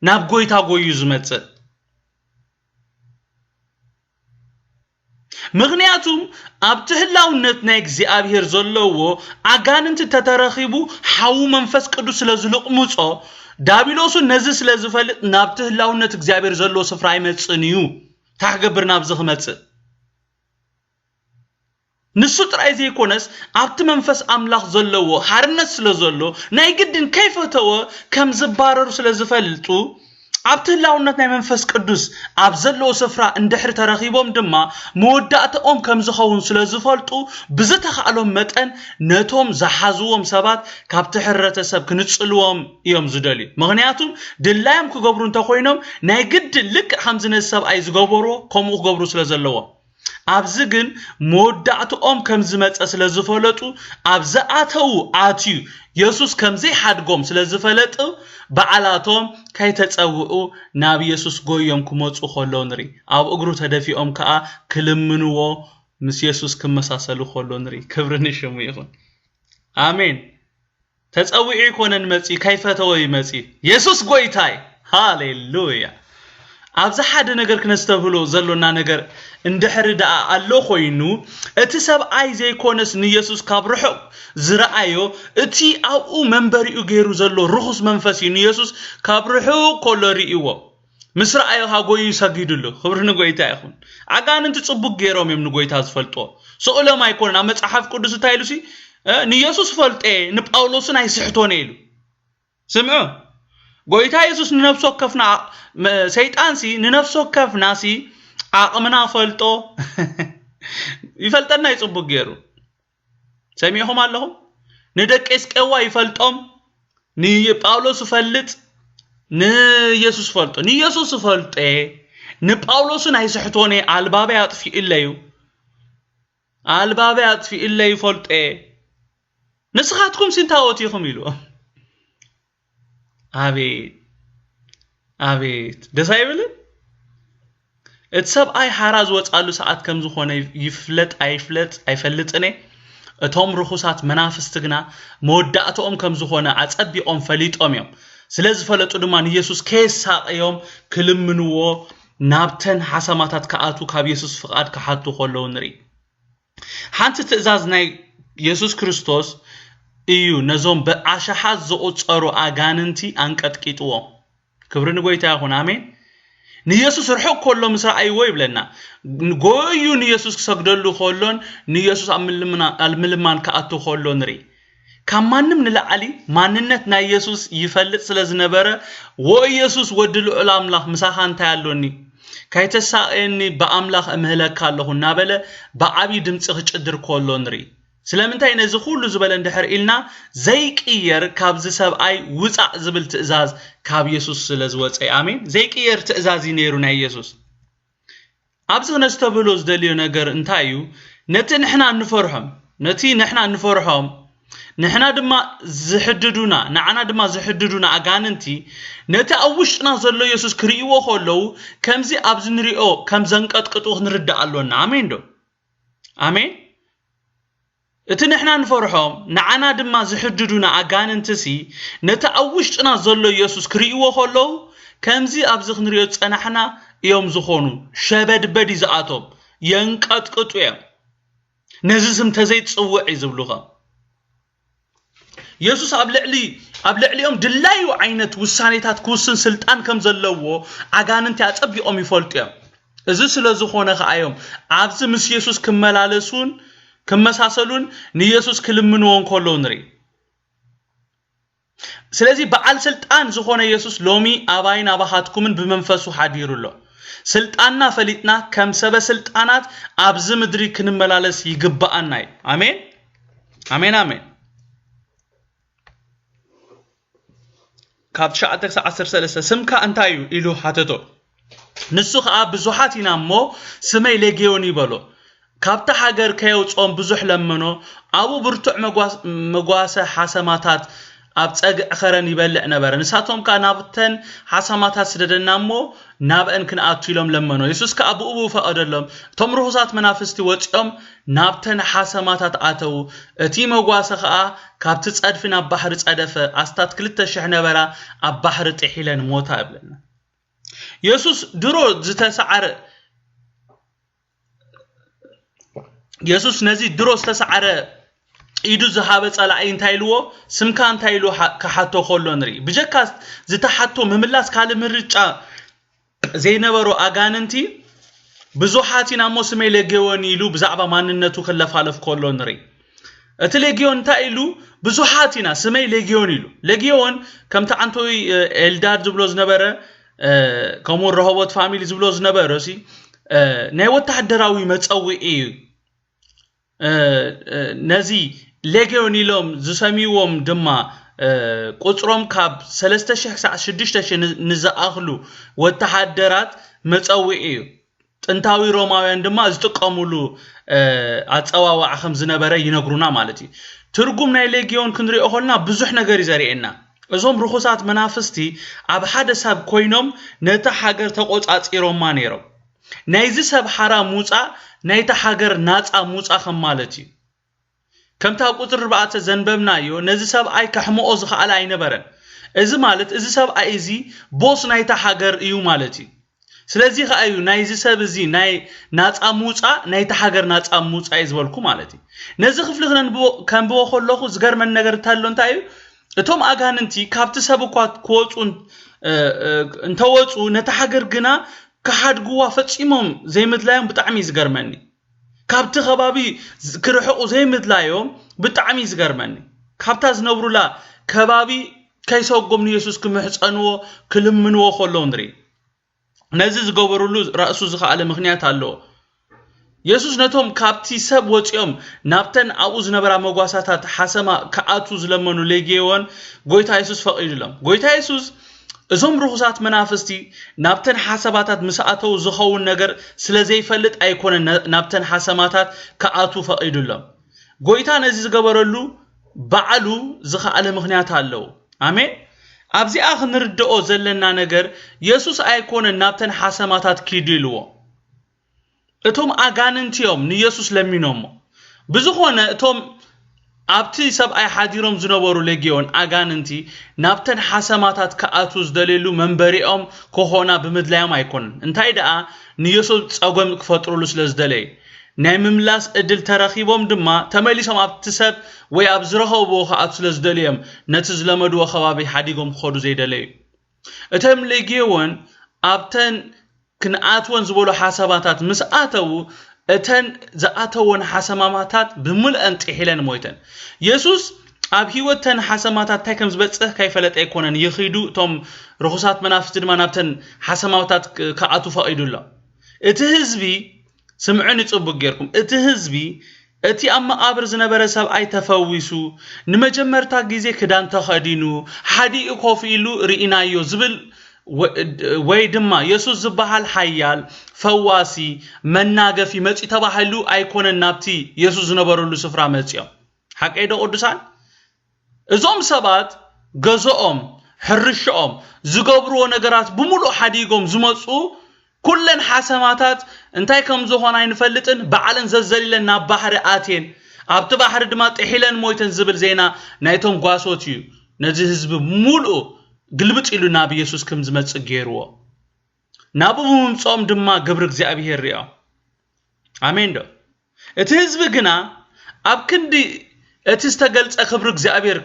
ናብ ጎይታ ጎዩ ዝመጽእ። ምኽንያቱም ኣብቲ ህላውነት ናይ እግዚኣብሔር ዘለዎ ኣጋንንቲ ተተረኺቡ ሓዉ መንፈስ ቅዱስ ስለ ዝልቕምጾ፣ ዳቢሎሱ ነዚ ስለ ዝፈልጥ ናብቲ ህላውነት እግዚኣብሔር ዘለዎ ስፍራ ኣይመጽእን እዩ። እንታይ ክገብር ናብዚ ክመጽእ? ንሱ ጥራይ ዘይኮነስ ኣብቲ መንፈስ ኣምላኽ ዘለዎ ሓርነት ስለ ዘሎ ናይ ግድን ከይፈተወ ከም ዝባረሩ ስለ ዝፈልጡ ኣብቲ ህላውነት ናይ መንፈስ ቅዱስ ኣብ ዘለዎ ስፍራ እንድሕር ተረኺቦም ድማ መወዳእታኦም ከም ዝኸውን ስለ ዝፈልጡ ብዝተኻእሎም መጠን ነቶም ዝሓዝዎም ሰባት ካብቲ ሕብረተሰብ ክንጽልዎም እዮም ዝደልዩ። ምኽንያቱም ድላዮም ክገብሩ እንተኾይኖም ናይ ግድን ልክዕ ከምዚ ነዚ ሰብኣይ ዝገበርዎ ከምኡ ክገብሩ ስለ ዘለዎም። ኣብዚ ግን መወዳእትኦም ከም ዝመጸ ስለ ዝፈለጡ ኣብ ዝኣተዉ ኣትዩ የሱስ ከም ዘይሓድጎም ስለ ዝፈለጡ ባዕላቶም ከይተጸውዑ ናብ የሱስ ጎዮም ክመጹ ከለዉ ንርኢ። ኣብ እግሩ ተደፊኦም ከኣ ክልምንዎ ምስ የሱስ ክመሳሰሉ ከለዉ ንርኢ። ክብሪ ንሽሙ ይኹን። ኣሜን። ተጸዊዑ ኣይኮነን መጺኡ፣ ከይፈተወ እዩ መጺኡ። የሱስ ጎይታ እዩ። ሃሌሉያ። ኣብዚ ሓደ ነገር ክነስተብህሎ ዘሎና ነገር እንድሕሪ ደኣ ኣሎ ኮይኑ፣ እቲ ሰብኣይ ዘይኮነስ ንየሱስ ካብ ርሑቕ ዝረኣዮ፣ እቲ ኣብኡ መንበሪኡ ገይሩ ዘሎ ርኹስ መንፈስ እዩ ንየሱስ ካብ ርሑቕ ከሎ ርእይዎ። ምስ ረኣዮ ከኣ ጎዩ ሰጊዱሉ። ክብሪ ንጎይታ ይኹን። ኣጋንንቲ ጽቡቅ ገይሮም እዮም ንጎይታ ዝፈልጥዎ። ስቕ ኢሎም ኣይኮነን። ኣብ መጽሓፍ ቅዱስ እንታይ ኢሉሲ፣ እ፣ ንየሱስ ፈልጦ እየ፣ ንጳውሎስን ኣይስሕቶን እየ ኢሉ። ስምዑ። ጎይታ የሱስ ንነፍሲ ወከፍና፣ ሰይጣንሲ ንነፍሲ ወከፍናሲ ዓቕምና ፈልጦ፣ ይፈልጠና ይጽቡቅ ገይሩ። ሰሚዕኹም ኣለኹም? ንደቂ እስቄዋ ይፈልጦም፣ ንጳውሎስ ይፈልጥ፣ ንኢየሱስ ይፈልጦ። ንኢየሱስ ይፈልጦ፣ ንጳውሎስን ኣይስሕቶን፣ ኣልባበይ ኣጥፊእለዩ፣ ኣልባበይ ኣጥፊእለዩ ይፈልጦ። ንስኻትኩም ሲንታወት ኢኹም ኢሉ። ኣቤት፣ ኣቤት፣ ደስ ኣይብልን? እቲ ሰብኣይ ሓራ ዝወጻሉ ሰዓት ከም ዝኾነ ይፍለጥ ኣይፍለጥ ኣይፈልጥን እየ። እቶም ርኹሳት መናፍስቲ ግና መወዳእትኦም ከም ዝኾነ ኣጸቢቖም ፈሊጦም እዮም። ስለ ዝፈለጡ ድማ ንየሱስ ከየሳቕዮም ክልምንዎ ናብተን ሓሰማታት ክኣቱ ካብ የሱስ ፍቓድ ክሓቱ ከለዉ ንርኢ። ሓንቲ ትእዛዝ ናይ የሱስ ክርስቶስ እዩ ነዞም ብኣሽሓት ዝቑጸሩ ኣጋንንቲ ኣንቀጥቂጥዎም። ክብሪ ንጎይታ ይኹን። ኣሜን። ንየሱስ ርሑቕ ከሎ ምስ ረኣይዎ ይብለና። ጎዩ ንየሱስ ክሰግደሉ ከሎን ንየሱስ ኣብ ምልምና-፣ ኣብ ምልማን ክኣቱ ከሎ ንርኢ። ካብ ማንም ንላዕሊ ማንነት ናይ የሱስ ይፈልጥ ስለ ዝነበረ፣ "ዎ የሱስ ወዲ ልዑል ኣምላኽ፣ ምሳኻ እንታይ ኣሎኒ? ካይተሳቕየኒ ብኣምላኽ እምህለካ ኣለኹ" እናበለ ብዓብዪ ድምፂ ክጭድር ከሎ ንርኢ። ስለምንታይ ነዚ ኩሉ ዝበለ እንድሕር ኢልና፣ ዘይቅየር ካብዚ ሰብኣይ ውፃእ ዝብል ትእዛዝ ካብ የሱስ ስለ ዝወፀ እዩ። ኣሜን። ዘይቅየር ትእዛዝ እዩ ነይሩ ናይ የሱስ። ኣብዚ ክነስተብህሎ ዝደልዮ ነገር እንታይ እዩ? ነቲ ንሕና እንፈርሖም፣ ነቲ ንሕና እንፈርሖም፣ ንሕና ድማ ዝሕድዱና፣ ንዓና ድማ ዝሕድዱና ኣጋንንቲ፣ ነቲ ኣብ ውሽጥና ዘሎ የሱስ ክርእይዎ ከለዉ፣ ከምዚ ኣብዚ ንሪኦ ከም ዘንቀጥቅጡ ክንርዳእ ኣሎና። ኣሜን ዶ? ኣሜን። እቲ ንሕና ንፈርሖም፣ ንዓና ድማ ዝሕድዱና ኣጋንንትሲ፣ ነቲ ኣብ ውሽጥና ዘሎ የሱስ ክርእይዎ ከለዉ፣ ከምዚ ኣብዚ ክንሪኦ ዝጸናሕና እዮም ዝኾኑ። ሸበድበድ እዩ ዝኣቶም፣ የንቀጥቅጡ እዮም። ነዚ ስም ተዘይትጽውዕ እዩ ዝብሉኻ። የሱስ ኣብ ልዕሊ፣ ኣብ ልዕሊኦም ድላዩ ዓይነት ውሳኔታት ክውስን ስልጣን ከም ዘለዎ ኣጋንንቲ ኣጸቢቖም ይፈልጡ እዮም። እዚ ስለ ዝኾነ ከኣ እዮም ኣብዚ ምስ የሱስ ክመላለሱን ክመሳሰሉን ንየሱስ ክልምንዎ እንከለዉ ንርኢ። ስለዚ በዓል ስልጣን ዝኾነ የሱስ ሎሚ ኣባይን ኣባኻትኩምን ብመንፈሱ ሓዲሩ ኣሎ። ስልጣንና ፈሊጥና ከም ሰበ ስልጣናት ኣብዚ ምድሪ ክንመላለስ ይግብኣና እዩ። ኣሜን፣ ኣሜን፣ ኣሜን። ካብ ትሽዓተ ክሳብ ዓሰርተ ሰለስተ፣ "ስምካ እንታይ እዩ?" ኢሉ ሓተቶ። ንሱ ኸኣ፣ "ብዙሓት ኢና እሞ ስመይ ሌጌዮን እዩ" በሎ። ካብታ ሃገር ከየውጽኦም ብዙሕ ለመኖ። ኣብኡ ብርቱዕ መጓስ-፣ መጓሰ ሓሰማታት ኣብ ጸግዒ ኸረን ይበልዕ ነበረ። ንሳቶም ከኣ፣ "ናብተን ሓሰማታት ስደደና እሞ ናብአን ክንኣቱ" ኢሎም ለመኖ። የሱስ ከኣ ብኡ ብኡ ፈቐደሎም። እቶም ርኹሳት መናፍስቲ ወጺኦም ናብተን ሓሰማታት ኣተዉ። እቲ መጓሰ ኸኣ ካብቲ ጸድፊ ናብ ባሕሪ ጸደፈ። ኣስታት ክልተ ሽሕ ነበራ፣ ኣብ ባሕሪ ጥሒለን ሞታ ይብለና። የሱስ ድሮ ዝተሰዓረ፣ የሱስ ነዚ ድሮ ዝተሰዓረ ኢዱ ዝሃበ ጸላኢ እንታይ ኢልዎ? ስምካ እንታይ ኢሉ ሓ-፣ ክሓቶ ከሎ ንርኢ። ብጀካ ዝተሓቶ ምምላስ ካልእ ምርጫ ዘይነበሮ ኣጋንንቲ፣ "ብዙሓት ኢና እሞ ስመይ ሌጌዎን" ኢሉ ብዛዕባ ማንነቱ ክለፋለፍ ከሎ ንርኢ። እቲ ሌጊዮን እንታይ ኢሉ? "ብዙሓት ኢና፣ ስመይ ሌጊዮን" ኢሉ። ሌጊዮን ከምቲ ዓንቶይ፣ እ፣ ኤልዳድ ዝብሎ ዝነበረ፣ እ፣ ከምኡ ረሆቦት ፋሚሊ ዝብሎ ዝነበረ፣ ሲ፣ እ፣ ናይ ወተሃደራዊ መጸውዒ እዩ። እ፣ እ፣ ነዚ ሌጊዮን ኢሎም ዝሰምይዎም ድማ፣ እ፣ ቁጽሮም ካብ ሰለስተ ሽሕ ክሳዕ ሽዱሽተ ሽሕ ን-፣ ንዝኣኽሉ ወተሃደራት መጸውዒ እዩ። ጥንታዊ ሮማውያን ድማ ዝጥቀሙሉ፣ እ፣ ኣጸዋውዓ ከም ዝነበረ ይነግሩና ማለት እዩ። ትርጉም ናይ ሌጊዮን ክንሪኦ ከለና ብዙሕ ነገር እዩ ዘርእየና። እዞም ርኹሳት መናፍስቲ ኣብ ሓደ ሰብ ኮይኖም ነታ ሃገር ተቖጻጺሮማ ነይሮም። ናይዚ ሰብ ሓራ ምውጻእ ናይታ ሃገር ናጻ ምውጻእ ከም ማለት እዩ። ከምታ ኣብ ቁጽሪ ኣርባዕተ ዘንበብናዮ፣ ነዚ ሰብኣይ ከሕምቖ ዝኸኣለ ኣይነበረን። እዚ ማለት እዚ ሰብኣይ እዚ ቦስ ናይታ ሃገር እዩ ማለት እዩ። ስለዚ ኸኣ እዩ ናይዚ ሰብ እዚ ናይ ናጻ ምውጻእ፣ ናይታ ሃገር ናጻ ምውጻእ እዩ ዝበልኩ ማለት እዩ። ነዚ ክፍሊ ክነንብቦ፣ ከንብቦ ከለኹ ዝገርመኒ ነገር እንታይ ኣሎ እንታይ እዩ? እቶም ኣጋንንቲ ካብቲ ሰብ እኳ ክወጹ እን-፣ እ፣ እ፣ እንተወጹ፣ ነታ ሃገር ግና ክሓድግዋ ፈጺሞም ዘይምድላዮም ብጣዕሚ እዩ ዝገርመኒ። ካብቲ ከባቢ ዝ-፣ ክርሕቑ ዘይምድላዮም ብጣዕሚ እዩ ዝገርመኒ። ካብታ ዝነብሩላ ከባቢ ከይሰጎም ንየሱስ ክምሕፀንዎ ክልምንዎ ከለዉ ንርኢ። ነዚ ዝገበሩሉ ራእሱ ዝኸኣለ ምኽንያት ኣለዎ። የሱስ ነቶም ካብቲ ሰብ ወፂኦም ናብተን ኣብኡ ዝነበራ መጓሳታት ሓሰማ ክኣቱ ዝለመኑ ሌጌዎን ጎይታ የሱስ ፈቒዱሎም። ጎይታ የሱስ እዞም ርኹሳት መናፍስቲ ናብተን ሓሰማታት ምስ ኣተዉ ዝኸውን ነገር ስለ ዘይፈልጥ ኣይኮነን ነ- ናብተን ሓሰማታት ክኣቱ ፈቒዱሎም። ጎይታ ነዚ ዝገበረሉ ባዕሉ ዝኸኣለ ምኽንያት ኣለዎ። ኣሜን። ኣብዚኣ ክንርድኦ ዘለና ነገር የሱስ ኣይኮነን ናብተን ሓሰማታት ኪዱ ኢልዎ። እቶም ኣጋንንቲ እዮም ንየሱስ ለሚኖሞ። ብዝኾነ እቶም ኣብቲ ሰብኣይ ሓዲሮም ዝነበሩ ሌጊዮን ኣጋንንቲ ናብተን ሓሰማታት ክኣቱ ዝደልየሉ መንበሪኦም ክኾና ብምድላዮም ኣይኮነን። እንታይ ደኣ ንየሱስ ጸገም ክፈጥሩሉ ስለ ዝደለዩ ናይ ምምላስ ዕድል ተረኺቦም ድማ ተመሊሶም ኣብቲ ሰብ ወይ ኣብ ዝረኸብዎ ክኣቱ ስለ ዝደልዮም ነቲ ዝለመድዎ ከባቢ ሓዲጎም ክኸዱ ዘይደለዩ። እቶም ሌጊዮን ኣብተን ክንኣትወን ዝበሉ ሓሳባታት ምስ ኣተዉ እተን ዝኣተወን ሓሰማማታት ብምልአን ጥሒለን ሞይተን። የሱስ ኣብ ህይወት ተን ሓሰማታት እንታይ ከም ዝበፅሕ ከይፈለጠ ኣይኮነን ይኺዱ። እቶም ርኹሳት መናፍስቲ ድማ ናብተን ሓሰማታት ክ- ክኣቱ ፈቒዱ ኣሎ። እቲ ህዝቢ ስምዑኒ ጽቡቅ ጌርኩም። እቲ ህዝቢ እቲ ኣብ መቓብር ዝነበረ ሰብኣይ ተፈዊሱ፣ ንመጀመርታ ግዜ ክዳን ተኸዲኑ፣ ሓዲኡ ኮፍ ኢሉ ርኢናዮ ዝብል ወ- ወይ ድማ የሱስ ዝበሃል ሓያል ፈዋሲ መናገፊ መጺኡ ተባሂሉ ኣይኮነን ናብቲ የሱስ ዝነበረሉ ስፍራ መጺኦም። ሓቀይ ዶ ቅዱሳን? እዞም ሰባት ገዝኦም፣ ሕርሽኦም፣ ዝገብርዎ ነገራት ብምሉእ ሓዲጎም ዝመጹ ኩለን ሓሰማታት እንታይ ከም ዝኾና ኣይንፈልጥን፣ ባዕለን ዘዘሊለን ናብ ባሕሪ ኣትየን፣ ኣብቲ ባሕሪ ድማ ጥሒለን ሞይተን ዝብል ዜና ናይቶም ጓሶት እዩ ነዚ ህዝቢ ምሉእ ግልብጥ ኢሉ ናብ የሱስ ከም ዝመጽእ ገይርዎ። ናብኡ ብምምጽኦም ድማ ግብሪ እግዚኣብሄር ሪኦም። ኣሜን ዶ? እቲ ህዝቢ ግና ኣብ ክንዲ እቲ ዝተገልጸ ክብሪ እግዚኣብሔር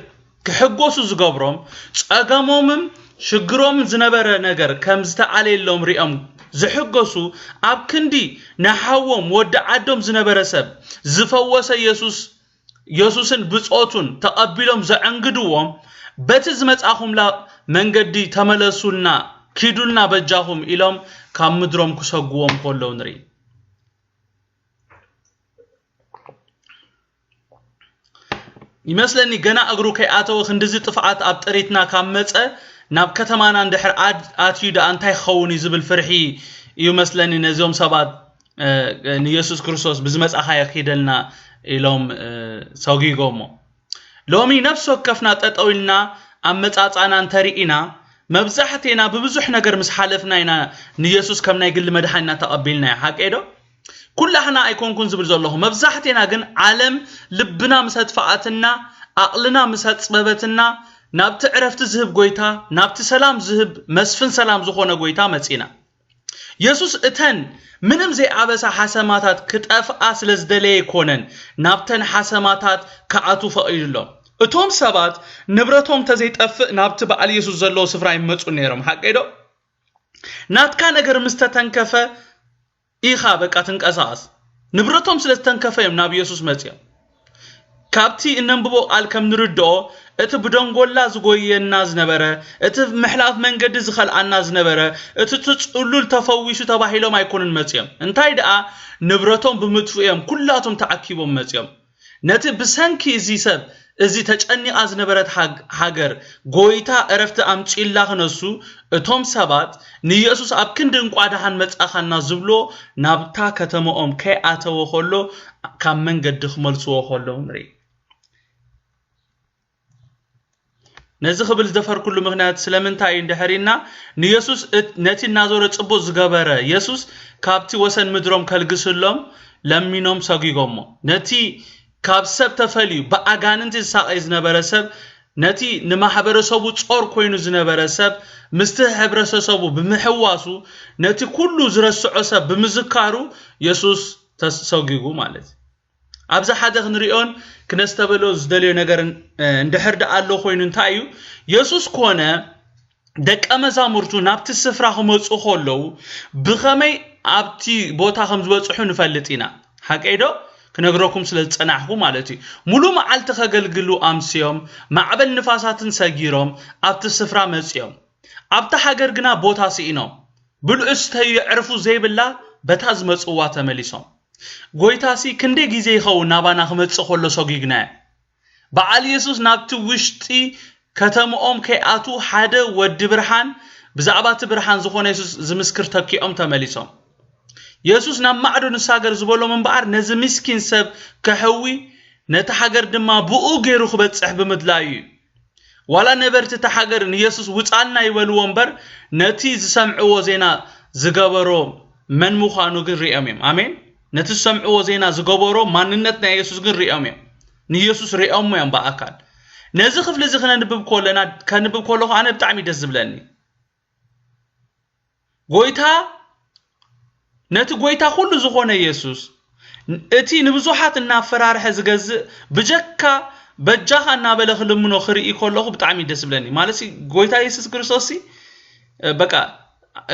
ክሕጎሱ ዝገብሮም ጸገሞምን ሽግሮምን ዝነበረ ነገር ከም ዝተኣለየሎም ሪኦም ዝሕጎሱ ኣብ ክንዲ ንሓዎም ወዲ ዓዶም ዝነበረ ሰብ ዝፈወሰ የሱስ የሱስን ብጾቱን ተቐቢሎም ዘዕንግድዎም በቲ ዝመጻኹምላ መንገዲ ተመለሱልና ኪዱልና በጃኹም ኢሎም ካብ ምድሮም ክሰግዎም ከለዉ ንርኢ። ይመስለኒ ገና እግሩ ከይኣተወ ክንድዚ ጥፍኣት ኣብ ጥሪትና ካብ መጸ ናብ ከተማና እንድሕር ኣድ- ኣትዩ ደኣ እንታይ ክኸውን እዩ ዝብል ፍርሒ እዩ መስለኒ ነዚኦም ሰባት ንየሱስ ክርስቶስ ብዝመጻኻዮ ኪደልና ኢሎም ሰጒጎሞ። ሎሚ ነፍሲ ወከፍና ጠጠው ኢልና ኣመጻጻና እንተርኢና መብዛሕቴና ብብዙሕ ነገር ምስ ሓለፍና ኢና ንየሱስ ከም ናይ ግሊ መድሓኒና ተቐቢልናዮ። ሓቀይ ዶ? ኩላህና ኣይኮንኩን ዝብል ዘለኹ መብዛሕቴና ግን ዓለም ልብና ምስ ኣጥፍኣትና ኣቕልና ምስ ኣጽበበትና ናብቲ ዕረፍቲ ዝህብ ጎይታ ናብቲ ሰላም ዝህብ መስፍን ሰላም ዝኾነ ጎይታ መጺና። የሱስ እተን ምንም ዘይኣበሳ ሓሰማታት ክጠፍኣ ስለ ዝደለየ ኣይኮነን ናብተን ሓሰማታት ክኣቱ ፈቒዱሎም። እቶም ሰባት ንብረቶም እንተዘይጠፍእ ናብቲ በዓል የሱስ ዘለዎ ስፍራ ይመፁ ነይሮም። ሓቀይ ዶ? ናትካ ነገር ምስ ተተንከፈ ኢኻ በቃ ትንቀሳቐስ። ንብረቶም ስለ ዝተንከፈ እዮም ናብ የሱስ መፂኦም። ካብቲ እነንብቦ ቃል ከም ንርድኦ እቲ ብደንጎላ ዝጎየና ዝነበረ እቲ ምሕላፍ መንገዲ ዝኸልኣና ዝነበረ እቲ እቲ ፅሉል ተፈዊሱ ተባሂሎም ኣይኮኑን መፂኦም። እንታይ ደኣ ንብረቶም ብምጥፍኡ እዮም ኩላቶም ተኣኪቦም መፂኦም። ነቲ ብሰንኪ እዚ ሰብ እዚ ተጨኒቓ ዝነበረት ሃግ- ሃገር ጎይታ ዕረፍቲ ኣምጺኡላ ክነሱ እቶም ሰባት ንየሱስ ኣብ ክንዲ እንቋ ደሓን መጻኻና ዝብሎ ናብታ ከተማኦም ከይኣተወ ከሎ ካብ መንገዲ ክመልስዎ ከለዉ ንርኢ። ነዚ ክብል ዝደፈርኩሉ ምኽንያት ስለምንታይ እዩ እንድሕር ኢልና ንየሱስ እት- ነቲ እናዞረ ጽቡቕ ዝገበረ የሱስ ካብቲ ወሰን ምድሮም ከልግስሎም ለሚኖም ሰጒጎሞ። ነቲ ካብ ሰብ ተፈልዩ ብኣጋንንቲ ዝሳቐይ ዝነበረ ሰብ ነቲ ንማሕበረሰቡ ጾር ኮይኑ ዝነበረ ሰብ ምስቲ ሕብረተሰቡ ብምሕዋሱ ነቲ ኩሉ ዝረስዖ ሰብ ብምዝካሩ የሱስ ተሰጒጉ ማለት እዩ። ኣብዚ ሓደ ክንሪኦን ክነስተበሎ ዝደልዮ ነገር እንድሕር ደኣ ኣሎ ኮይኑ እንታይ እዩ የሱስ ኮነ ደቀ መዛሙርቱ ናብቲ ስፍራ ክመፁ ከለዉ ብኸመይ ኣብቲ ቦታ ከም ዝበፅሑ ንፈልጥ ኢና። ሓቀይ ዶ? ክነግረኩም ስለ ዝጸናሕኩ ማለት እዩ። ሙሉ መዓልቲ ከገልግሉ ኣምስዮም፣ ማዕበል ንፋሳትን ሰጊሮም ኣብቲ ስፍራ መጽዮም። ኣብታ ሃገር ግና ቦታ ስኢኖም፣ ብልዑ ስተዩ የዕርፉ ዘይብላ በታ ዝመጽዋ ተመሊሶም። ጎይታሲ ክንደይ ግዜ ይኸውን ናባና ክመጽእ ከሎ ሰጒግናዮ? በዓል የሱስ ናብቲ ውሽጢ ከተምኦም ከይኣትዉ ሓደ ወዲ ብርሃን፣ ብዛዕባ እቲ ብርሃን ዝኾነ የሱስ ዝምስክር ተኪኦም ተመሊሶም። የሱስ ናብ ማዕዶ ንሳገር ዝበሎም እምበኣር ነዚ ምስኪን ሰብ ከሕዊ፣ ነቲ ሃገር ድማ ብኡ ገይሩ ክበጽሕ ብምድላዩ እዩ። ዋላ ነበርቲ እታ ሃገር ንየሱስ ውጻልና ይበልዎ እምበር፣ ነቲ ዝሰምዕዎ ዜና ዝገበሮ መን ምዃኑ ግን ሪኦም እዮም። ኣሜን። ነቲ ዝሰምዕዎ ዜና ዝገበሮ ማንነት ናይ የሱስ ግን ሪኦም እዮም። ንየሱስ ሪኦሞ እዮም ብኣካል። ነዚ ክፍሊ እዚ ክነንብብ ከለና፣ ከንብብ ከለኹ ኣነ ብጣዕሚ ደስ ዝብለኒ። ጎይታ፣ ነቲ ጎይታ ኩሉ ዝኾነ የሱስ፣ እቲ ንብዙሓት እናፈራርሐ ዝገዝእ፣ ብጀካ በጃኻ እናበለ ክልምኖ ክርኢ ከለኹ ብጣዕሚ ደስ ዝብለኒ። ማለት ሲ፣ ጎይታ የሱስ ክርስቶስ ሲ፣ እ፣ በቃ፣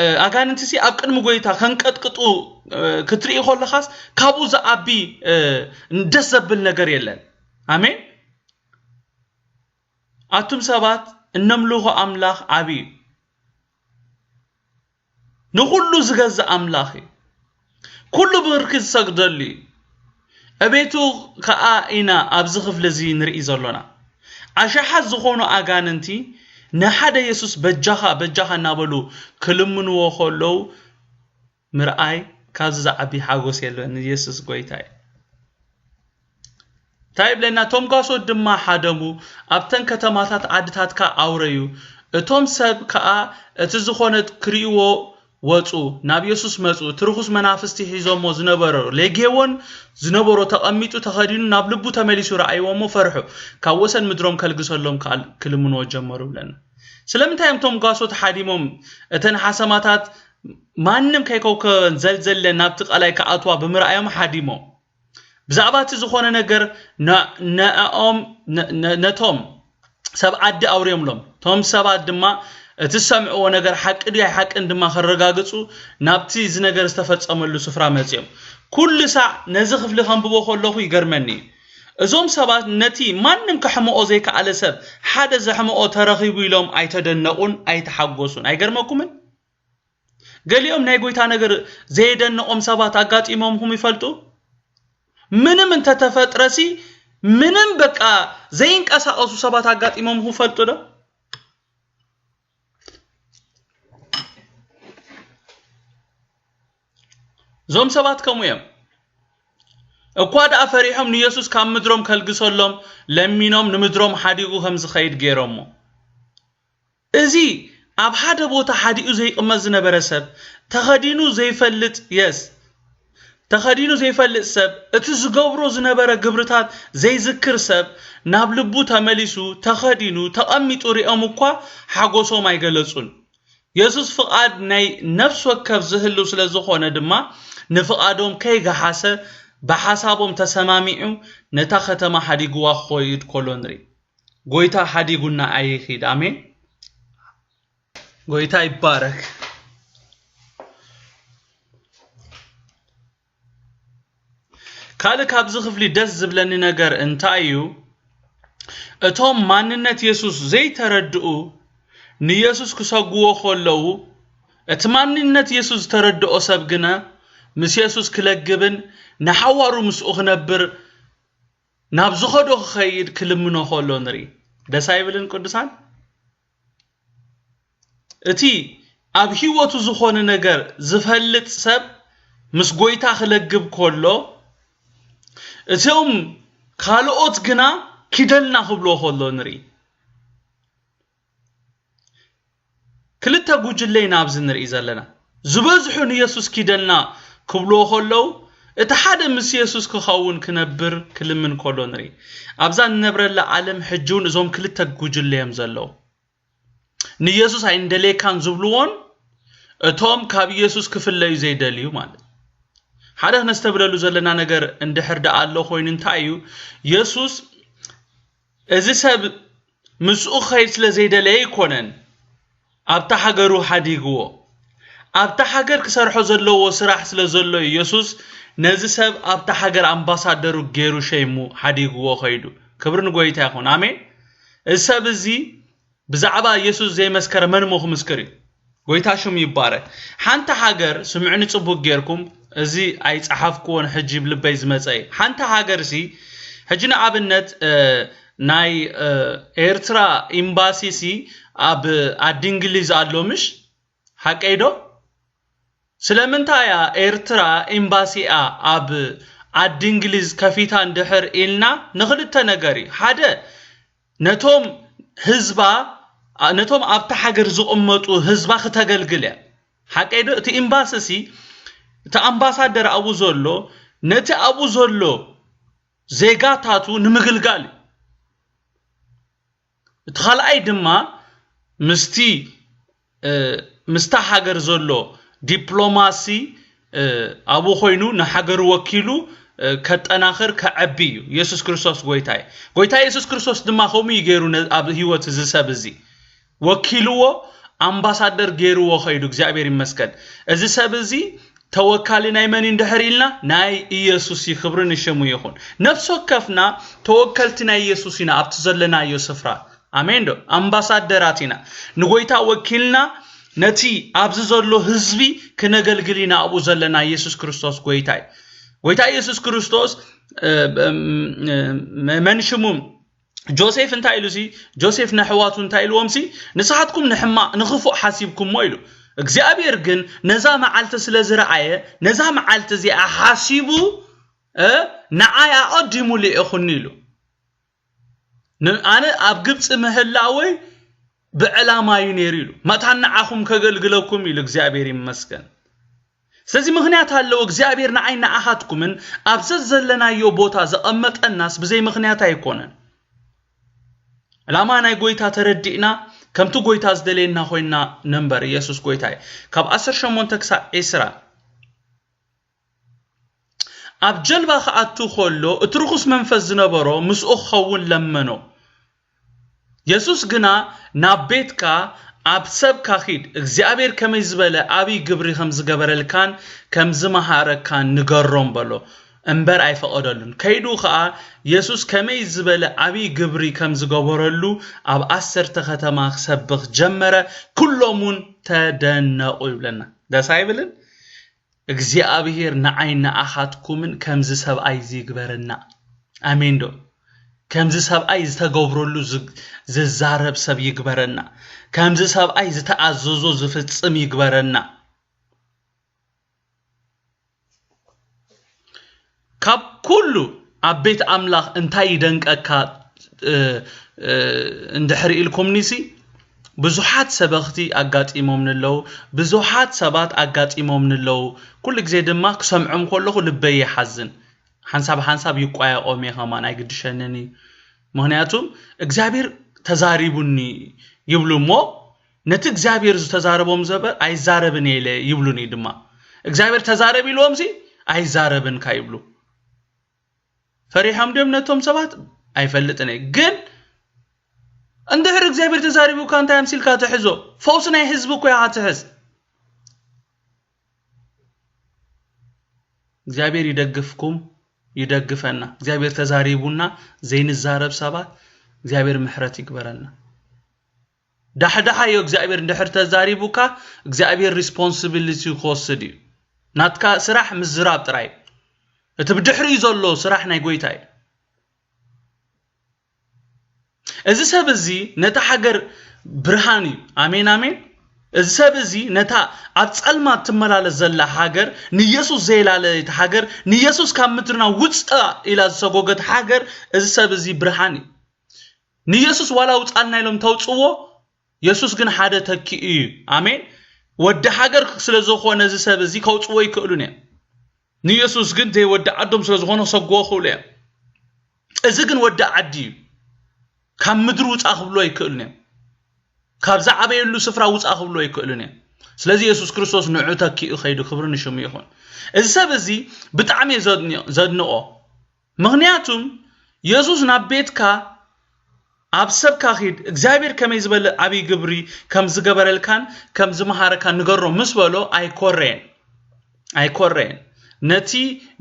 እ፣ ኣጋንንቲ ሲ ኣብ ቅድሚ ጎይታ ከንቀጥቅጡ፣ እ፣ ክትርኢ ከለኻስ ካብኡ ዝዓቢ፣ እ፣ ደስ ዘብል ነገር የለን። ኣሜን። ኣቱም ሰባት እነምልኾ ኣምላኽ ዓቢ እዩ። ንኹሉ ዝገዝእ ኣምላኽ እዩ። ኩሉ ብብርኪ ዝሰግደሉ እዩ። እቤቱ ከኣ ኢና ኣብዚ ክፍሊ እዚ ንርኢ ዘሎና። ኣሽሓት ዝኾኑ ኣጋንንቲ ንሓደ የሱስ በጃኻ፣ በጃኻ እናበሉ ክልምንዎ ከለዉ ምርኣይ ካብዚ ዝዓቢ ሓጎስ የለን። የሱስ ጎይታ እዩ። እንታይ ይብለና? እቶም ጓሶት ድማ ሓደሙ፣ ኣብተን ከተማታት ዓድታት ከኣ ኣውረዩ። እቶም ሰብ ከኣ እቲ ዝኾነ ክርእይዎ ወጹ፣ ናብ የሱስ መጹ። እቲ ርኹስ መናፍስቲ ሒዞሞ ዝነበሩ ሌጌዎን ዝነበሮ ተቐሚጡ ተኸዲኑ ናብ ልቡ ተመሊሱ ረኣይዎ እሞ ፈርሑ። ካብ ወሰን ምድሮም ከልግሰሎም ከኣ ክልምንዎ ጀመሩ ይብለና። ስለምንታይ እዮም እቶም ጓሶት ሓዲሞም? እተን ሓሰማታት ማንም ከይከውከበን ዘልዘለን ናብቲ ቀላይ ክኣትዋ ብምርኣዮም ሓዲሞም። ብዛዕባ እቲ ዝኾነ ነገር ነ-፣ ነኦም፣ ነ-፣ ነ-፣ ነቶም ሰብ ዓዲ ኣውርዮምሎም። እቶም ሰባት ድማ እቲ ዝሰምዕዎ ነገር ሓቂ ድዩ ኣይሓቅን ድማ ከረጋግጹ ናብቲ እዚ ነገር ዝተፈጸመሉ ስፍራ መጺኦም። ኩሉ ሳዕ ነዚ ክፍሊ ከንብቦ ከለኹ ይገርመኒ እዩ። እዞም ሰባት ነቲ ማንም ከሕምኦ ዘይከኣለ ሰብ ሓደ ዘሕምኦ ተረኺቡ ኢሎም ኣይተደነቑን ኣይተሓጎሱን። ኣይገርመኩምን? ገሊኦም ናይ ጎይታ ነገር ዘየደነቖም ሰባት ኣጋጢሞምኹም ይፈልጡ? ምንም እንተተፈጥረሲ፣ ምንም በቃ ዘይንቀሳቐሱ ሰባት ኣጋጢሞምኹም ይፈልጡ ዶ? እዞም ሰባት ከምኡ እዮም። እኳ ደኣ ፈሪሖም ንየሱስ ካብ ምድሮም ከልግሰሎም ለሚኖም ንምድሮም ሓዲጉ ከም ዝኸይድ ገይሮሞ። እዚ ኣብ ሓደ ቦታ ሓዲኡ ዘይቕመጥ ዝነበረ ሰብ፣ ተኸዲኑ ዘይፈልጥ፣ የስ፣ ተኸዲኑ ዘይፈልጥ ሰብ፣ እቲ ዝገብሮ ዝነበረ ግብርታት ዘይዝክር ሰብ፣ ናብ ልቡ ተመሊሱ፣ ተኸዲኑ፣ ተቐሚጡ ሪኦም እኳ ሓጎሶም ኣይገለጹን። የሱስ ፍቓድ ናይ ነፍሲ ወከፍ ዝህሉ ስለ ዝኾነ ድማ፣ ንፍቓዶም ከይገሓሰ፣ ብሓሳቦም ተሰማሚዑ፣ ነታ ከተማ ሓዲግዋ ክኸይድ ከሎ ንርኢ። ጎይታ ሓዲጉና ኣይኺድ። ኣሜን። ጎይታ ይባረክ። ካልእ ካብዚ ክፍሊ ደስ ዝብለኒ ነገር እንታይ እዩ? እቶም ማንነት የሱስ ዘይተረድኡ ንየሱስ ክሰግዎ ከለዉ፣ እቲ ማንነት የሱስ ዝተረድኦ ሰብ ግና ምስ የሱስ ክለግብን ንሓዋሩ ምስኡ ክነብር ናብ ዝኸዶ ክኸይድ ክልምኖ ከሎ ንርኢ። ደስ ኣይብልን ቅዱሳን? እቲ ኣብ ህይወቱ ዝኾነ ነገር ዝፈልጥ ሰብ ምስ ጎይታ ክለግብ ከሎ፣ እቶም ካልኦት ግና ኪደልና ክብሎ ከሎ ንርኢ። ክልተ ጉጅለ ኢና ኣብዚ ንርኢ ዘለና። ዝበዝሑ ንየሱስ ኪደልና ክብልዎ ከለዉ፣ እቲ ሓደ ምስ የሱስ ክኸውን ክነብር ክልምን ከሎ ንርኢ። ኣብዛ ንነብረላ ዓለም ሕጂ እውን እዞም ክልተ ጉጅለ እዮም ዘለዉ። ንየሱስ ኣይንደልየካን ዝብልዎን፣ እቶም ካብ የሱስ ክፍለዩ ዘይደልዩ ማለት። ሓደ ክነስተብለሉ ዘለና ነገር እንድሕር ደኣ ኣሎ ኮይኑ እንታይ እዩ? የሱስ እዚ ሰብ ምስኡ ክኸይድ ስለ ዘይደለየ ኣይኮነን ኣብታ ሃገሩ ሓዲግዎ። ኣብታ ሃገር ክሰርሖ ዘለዎ ስራሕ ስለ ዘሎ እዩ። የሱስ ነዚ ሰብ ኣብታ ሃገር ኣምባሳደሩ ገይሩ ሸይሙ ሓዲግዎ ኸይዱ። ክብሪ ንጎይታ ይኹን። ኣሜን። እዚ ሰብ እዚ ብዛዕባ የሱስ ዘይመስከረ መን እሞ ክምስክር እዩ? ጎይታ ሽሙ ይባረክ። ሓንቲ ሃገር፣ ስምዑኒ ጽቡቅ ጌርኩም፣ እዚ ኣይጸሓፍክዎን፣ ሕጂ ኣብ ልበይ ዝመጸ እዩ። ሓንቲ ሃገር ሲ፣ ሕጂ ንኣብነት፣ እ፣ ናይ፣ እ፣ ኤርትራ ኤምባሲ ሲ ኣብ ዓዲ እንግሊዝ ኣሎ ምሽ? ሓቀይ ዶ? ስለምንታይ እያ ኤርትራ ኤምባሲኣ ኣብ ዓዲ እንግሊዝ ከፊታ እንድሕር ኢልና ንኽልተ ነገር እዩ። ሓደ፣ ነቶም ህዝባ፣ ነቶም ኣብታ ሃገር ዝቕመጡ ህዝባ ክተገልግል እያ። ሓቀይ ዶ? እቲ ኤምባሲ ሲ፣ እቲ ኣምባሳደር ኣብኡ ዘሎ፣ ነቲ ኣብኡ ዘሎ ዜጋታቱ ንምግልጋል እዩ። እቲ ካልኣይ ድማ ምስቲ፣ እ፣ ምስታ ሃገር ዘሎ ዲፕሎማሲ፣ እ፣ ኣብኡ ኮይኑ ንሃገሩ ወኪሉ፣ እ፣ ከጠናኽር፣ ከዐቢ እዩ። የሱስ ክርስቶስ ጎይታ እዩ። ጎይታ የሱስ ክርስቶስ ድማ ከምኡ እዩ ገይሩ ነ-፣ ኣብ ህይወት እዚ ሰብ እዚ ወኪልዎ፣ ኣምባሳደር ገይርዎ ኸይዱ። እግዚኣብሔር ይመስገን። እዚ ሰብ እዚ ተወካሊ ናይ መን እዩ እንድሕር ኢልና፣ ናይ ኢየሱስ እዩ። ክብሪ ንሽሙ ይኹን። ነፍሲ ወከፍና ተወከልቲ ናይ ኢየሱስ ኢና ኣብቲ ዘለናዮ ስፍራ። ኣሜን ዶ? ኣምባሳደራት ኢና። ንጎይታ ወኪልና ነቲ ኣብዚ ዘሎ ህዝቢ ክነገልግል ኢና ኣብኡ ዘለና። ኢየሱስ ክርስቶስ ጎይታ እዩ። ጎይታ ኢየሱስ ክርስቶስ፣ እ፣ እ፣ መን ሽሙ? ጆሴፍ እንታይ ኢሉ ሲ? ጆሴፍ ነሕዋቱ እንታይ ኢልዎም ሲ? "ንስኻትኩም ንሕማቕ፣ ንኽፉእ ሓሲብኩሞ" ኢሉ። እግዚኣብሔር ግን ነዛ መዓልቲ ስለ ዝረኣየ፣ ነዛ መዓልቲ እዚኣ ሓሲቡ፣ እ፣ "ንዓይ ኣቐዲሙ ልኢኹኒ" ኢሉ። ን-፣ ኣነ ኣብ ግብፂ ምህላወይ ብዕላማ እዩ ነይሩ ኢሉ። መታን ንዓኹም ከገልግለኩም ኢሉ። እግዚኣብሔር ይመስገን። ስለዚ ምኽንያት ኣለዎ። እግዚኣብሔር ንዓይ ንኣኻትኩምን ኣብ ዘዘለናዮ ቦታ ዘቐመጠናስ ብዘይ ምኽንያት ኣይኮነን። ዕላማ ናይ ጎይታ ተረዲእና፣ ከምቲ ጎይታ ዝደለየና ኮይንና ነንበር። ኢየሱስ ጎይታ እዩ። ካብ ዓሰርተ ሸሞንተ ክሳብ ዕስራ። ኣብ ጀልባ ክኣቱ ኸሎ፣ እቲ ርኹስ መንፈስ ዝነበሮ ምስኡ ክኸውን ለመኖ። የሱስ ግና፣ "ናብ ቤትካ፣ ኣብ ሰብካ ኺድ፣ እግዚኣብሔር ከመይ ዝበለ ዓብዪ ግብሪ ከም ዝገበረልካን ከም ዝመሃረካን ንገሮም" በሎ። እምበር ኣይፈቐደሉን። ከይዱ ኸኣ የሱስ ከመይ ዝበለ ዓብዪ ግብሪ ከም ዝገበረሉ ኣብ ዓሰርተ ከተማ ክሰብኽ ጀመረ፣ ኩሎም እውን ተደነቑ ይብለና። ደስ ኣይብልን? እግዚኣብሔር ንዓይ ንኣኻትኩምን ከምዚ ሰብኣይ እዚ ይግበረና። ኣሜን ዶ? ከምዚ ሰብኣይ ዝተገብረሉ ዝ-፣ ዝዛረብ ሰብ ይግበረና። ከምዚ ሰብኣይ ዝተኣዘዞ ዝፍጽም ይግበረና። ካብ ኩሉ ኣብ ቤት ኣምላኽ እንታይ ይደንቀካ፣ እ፣ እ፣ እንድሕር ኢልኩምኒሲ፣ ብዙሓት ሰበኽቲ ኣጋጢሞምኒ ኣለዉ፣ ብዙሓት ሰባት ኣጋጢሞምኒ ኣለዉ። ኩሉ ግዜ ድማ ክሰምዖም ከለኹ ልበይ ይሓዝን። ሓንሳብ ሓንሳብ ይቋየቖም እየ ከማን፣ ኣይግድሸንን እዩ። ምኽንያቱ እግዚኣብሔር ተዛሪቡኒ ይብሉ እሞ፣ ነቲ እግዚኣብሔር ዝተዛረቦም ዘበር ኣይዛረብን እየ ኢለ ይብሉኒ ድማ። እግዚኣብሔር ተዛረብ ኢልዎም ሲ ኣይዛረብን ካ ይብሉ። ፈሪሖም ድዮም ነቶም ሰባት? ኣይፈልጥን እየ። ግን እንድሕር እግዚኣብሔር ተዛሪቡካ እንታይ ኣምሲልካ ትሕዞ? ፈውሲ ናይ ህዝቢ እኮ ኢኻ ትሕዝ። እግዚኣብሔር ይደግፍኩም፣ ይደግፈና። እግዚኣብሔር ተዛሪቡና ዘይንዛረብ ሰባት እግዚኣብሔር ምሕረት ይግበረልና። ዳሕዳሓዮ እግዚኣብሔር እንድሕር ተዛሪቡካ እግዚኣብሔር ሪስፖንሲቢሊቲ ክወስድ እዩ። ናትካ ስራሕ ምዝራብ ጥራይ እዩ። እቲ ብድሕሪኡ ዘሎ ስራሕ ናይ ጎይታ እዩ። እዚ ሰብ እዚ ነታ ሃገር ብርሃን እዩ። ኣሜን፣ ኣሜን። እዚ ሰብ እዚ ነታ ኣብ ጸልማት ትመላለስ ዘላ ሃገር፣ ንየሱስ ዘየላለየት ሃገር፣ ንየሱስ ካብ ምድርና ውጽእ ኢላ ዝሰጎገት ሃገር፣ እዚ ሰብ እዚ ብርሃን እዩ። ንየሱስ ዋላ ውጻልና ኢሎም ተውጽዎ፣ የሱስ ግን ሓደ ተኪኡ እዩ። ኣሜን። ወዲ ሃገር ስለ ዝኾነ እዚ ሰብ እዚ ከውጽዎ ይክእሉን እዮም። ንየሱስ ግን ዘይወዲ ዓዶም ስለ ዝኾነ ክሰግዎ ክእሉ እዮም። እዚ ግን ወዲ ዓዲ እዩ። ካብ ምድሪ ውጻእ ክብሎ ኣይክእሉን እዮም። ካብ ዝዓበየሉ ስፍራ ውጻእ ክብሎ ኣይክእሉን እዮም። ስለዚ የሱስ ክርስቶስ ንዑ ተኪኡ ከይዱ፣ ክብሪ ንሽሙ ይኹን። እዚ ሰብ እዚ ብጣዕሚ እየ ዘድንዮ-፣ ዘድንቖ። ምኽንያቱም የሱስ ናብ ቤትካ፣ ኣብ ሰብካ ኺድ እግዚኣብሔር ከመይ ዝበለ ዓብዪ ግብሪ ከም ዝገበረልካን ከም ዝመሃረካን ንገሮ ምስ በሎ ኣይኮረየን ኣይኮረየን። ነቲ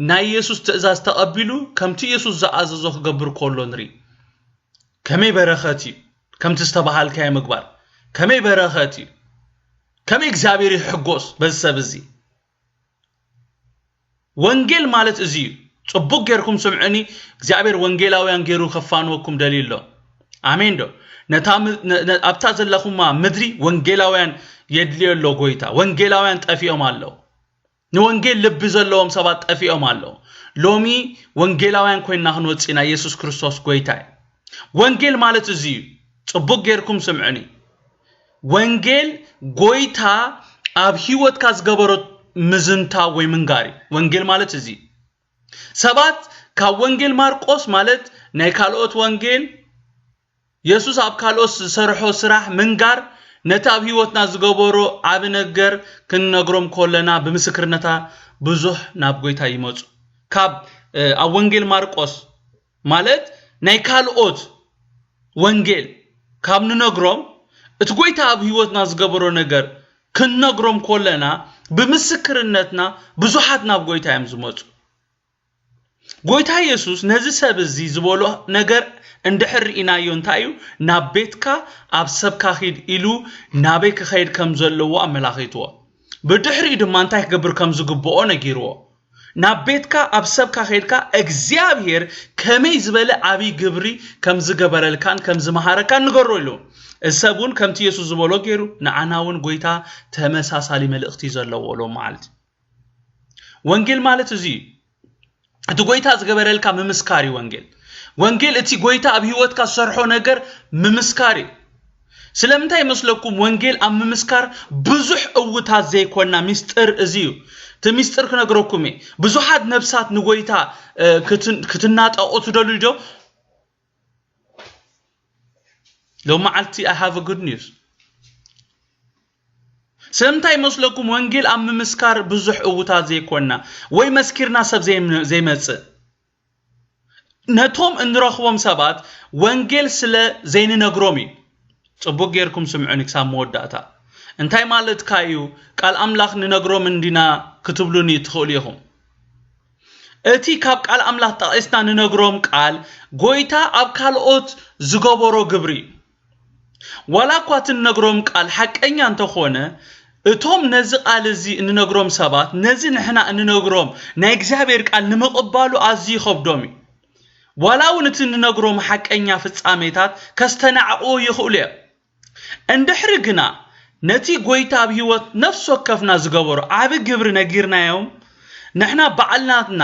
ናይ ኢየሱስ ትእዛዝ ተቐቢሉ ከምቲ ኢየሱስ ዝኣዘዞ ክገብር ከሎ ንርኢ። ከመይ በረኸት እዩ ከምቲ ዝተባሃልካዮ ምግባር። ከመይ በረኸት እዩ። ከመይ እግዚኣብሔር ይሕጎስ በዚ ሰብ እዚ። ወንጌል ማለት እዚ እዩ። ጽቡቅ ጌርኩም ስምዑኒ። እግዚኣብሔር ወንጌላውያን ጌሩ ከፋንወኩም ደልዩ ኣሎ። ኣሜን ዶ? ነታ ም- ነ- ነ- ኣብታ ዘለኹማ ምድሪ ወንጌላውያን የድልዮ ኣሎ ጎይታ። ወንጌላውያን ጠፊኦም ኣለዉ። ንወንጌል ልቢ ዘለዎም ሰባት ጠፊኦም ኣለዉ። ሎሚ ወንጌላውያን ኮይንና ክንወፅእ ኢና። ኢየሱስ ክርስቶስ ጎይታ እዩ። ወንጌል ማለት እዚ እዩ። ጽቡቅ ጌርኩም ስምዑኒ። ወንጌል ጎይታ ኣብ ህይወትካ ዝገበሮ ምዝንታው ወይ ምንጋር እዩ። ወንጌል ማለት እዚ እዩ። ሰባት ካብ ወንጌል ማርቆስ ማለት ናይ ካልኦት ወንጌል የሱስ ኣብ ካልኦት ዝሰርሖ ስራሕ ምንጋር ነቲ ኣብ ህይወትና ዝገበሮ ዓቢ ነገር ክንነግሮም ከለና ብምስክርነታ ብዙሕ ናብ ጎይታ ይመጹ። ካብ ኣብ ወንጌል ማርቆስ ማለት ናይ ካልኦት ወንጌል ካብ ንነግሮም እቲ ጎይታ ኣብ ህይወትና ዝገበሮ ነገር ክንነግሮም ከለና ብምስክርነትና ብዙሓት ናብ ጎይታ እዮም ዝመጹ። ጎይታ የሱስ ነዚ ሰብ እዚ ዝበሎ ነገር እንድሕር ርኢናዮ እንታይ እዩ? ናብ ቤትካ ኣብ ሰብካ ኺድ ኢሉ ናበይ ክኸይድ ከም ዘለዎ ኣመላኺትዎ። ብድሕሪኡ ድማ እንታይ ክገብር ከም ዝግብኦ ነጊርዎ። ናብ ቤትካ ኣብ ሰብካ ኸይድካ እግዚኣብሔር ከመይ ዝበለ ዓብዪ ግብሪ ከም ዝገበረልካን ከም ዝመሃረካን ንገሮ ኢሉ። እዚ ሰብ እውን ከምቲ የሱስ ዝበሎ ገይሩ ንዓና እውን ጎይታ ተመሳሳሊ መልእኽቲ ዘለዎ ሎም መዓልቲ። ወንጌል ማለት እዚ እዩ። እቲ ጎይታ ዝገበረልካ ምምስካር እዩ ወንጌል። ወንጌል እቲ ጎይታ ኣብ ህይወትካ ዝሰርሖ ነገር ምምስካር እዩ። ስለምንታይ ይመስለኩም? ወንጌል ኣብ ምምስካር ብዙሕ እውታት ዘይኮና ሚስጥር እዚ እዩ። እቲ ሚስጥር ክነግረኩም እየ። ብዙሓት ነብሳት ንጎይታ ክትናጠቑ ትደልዩ ዶ? ሎም መዓልቲ I have a good news። ስለምንታይ ይመስለኩም? ወንጌል ኣብ ምምስካር ብዙሕ እውታት ዘይኮና ወይ መስኪርና ሰብ ዘይመፅእ፣ ነቶም እንረኽቦም ሰባት ወንጌል ስለ ዘይንነግሮም እዩ። ፅቡቅ ጌርኩም ስምዑኒ ክሳብ መወዳእታ። እንታይ ማለትካ እዩ? ቃል ኣምላኽ ንነግሮም እንዲና ክትብሉኒ ትኽእሉ ኢኹም። እቲ ካብ ቃል ኣምላኽ ጠቒስና ንነግሮም ቃል ጎይታ ኣብ ካልኦት ዝገበሮ ግብሪ እዩ። ዋላ እኳ እቲ ንነግሮም ቃል ሓቀኛ እንተኾነ፣ እቶም ነዚ ቃል እዚ እንነግሮም ሰባት ነዚ ንሕና እንነግሮም ናይ እግዚኣብሔር ቃል ንምቕባሉ ኣዝዩ ይኸብዶም እዩ። ዋላ እውን እቲ ንነግሮም ሓቀኛ ፍጻሜታት ከስተናዕቕዎ ይኽእሉ እዮም። እንድሕሪ ግና ነቲ ጎይታ ኣብ ህይወት ነፍሲ ወከፍና ዝገበሮ ዓቢ ግብሪ ነጊርናዮም፣ ንሕና ባዕልናትና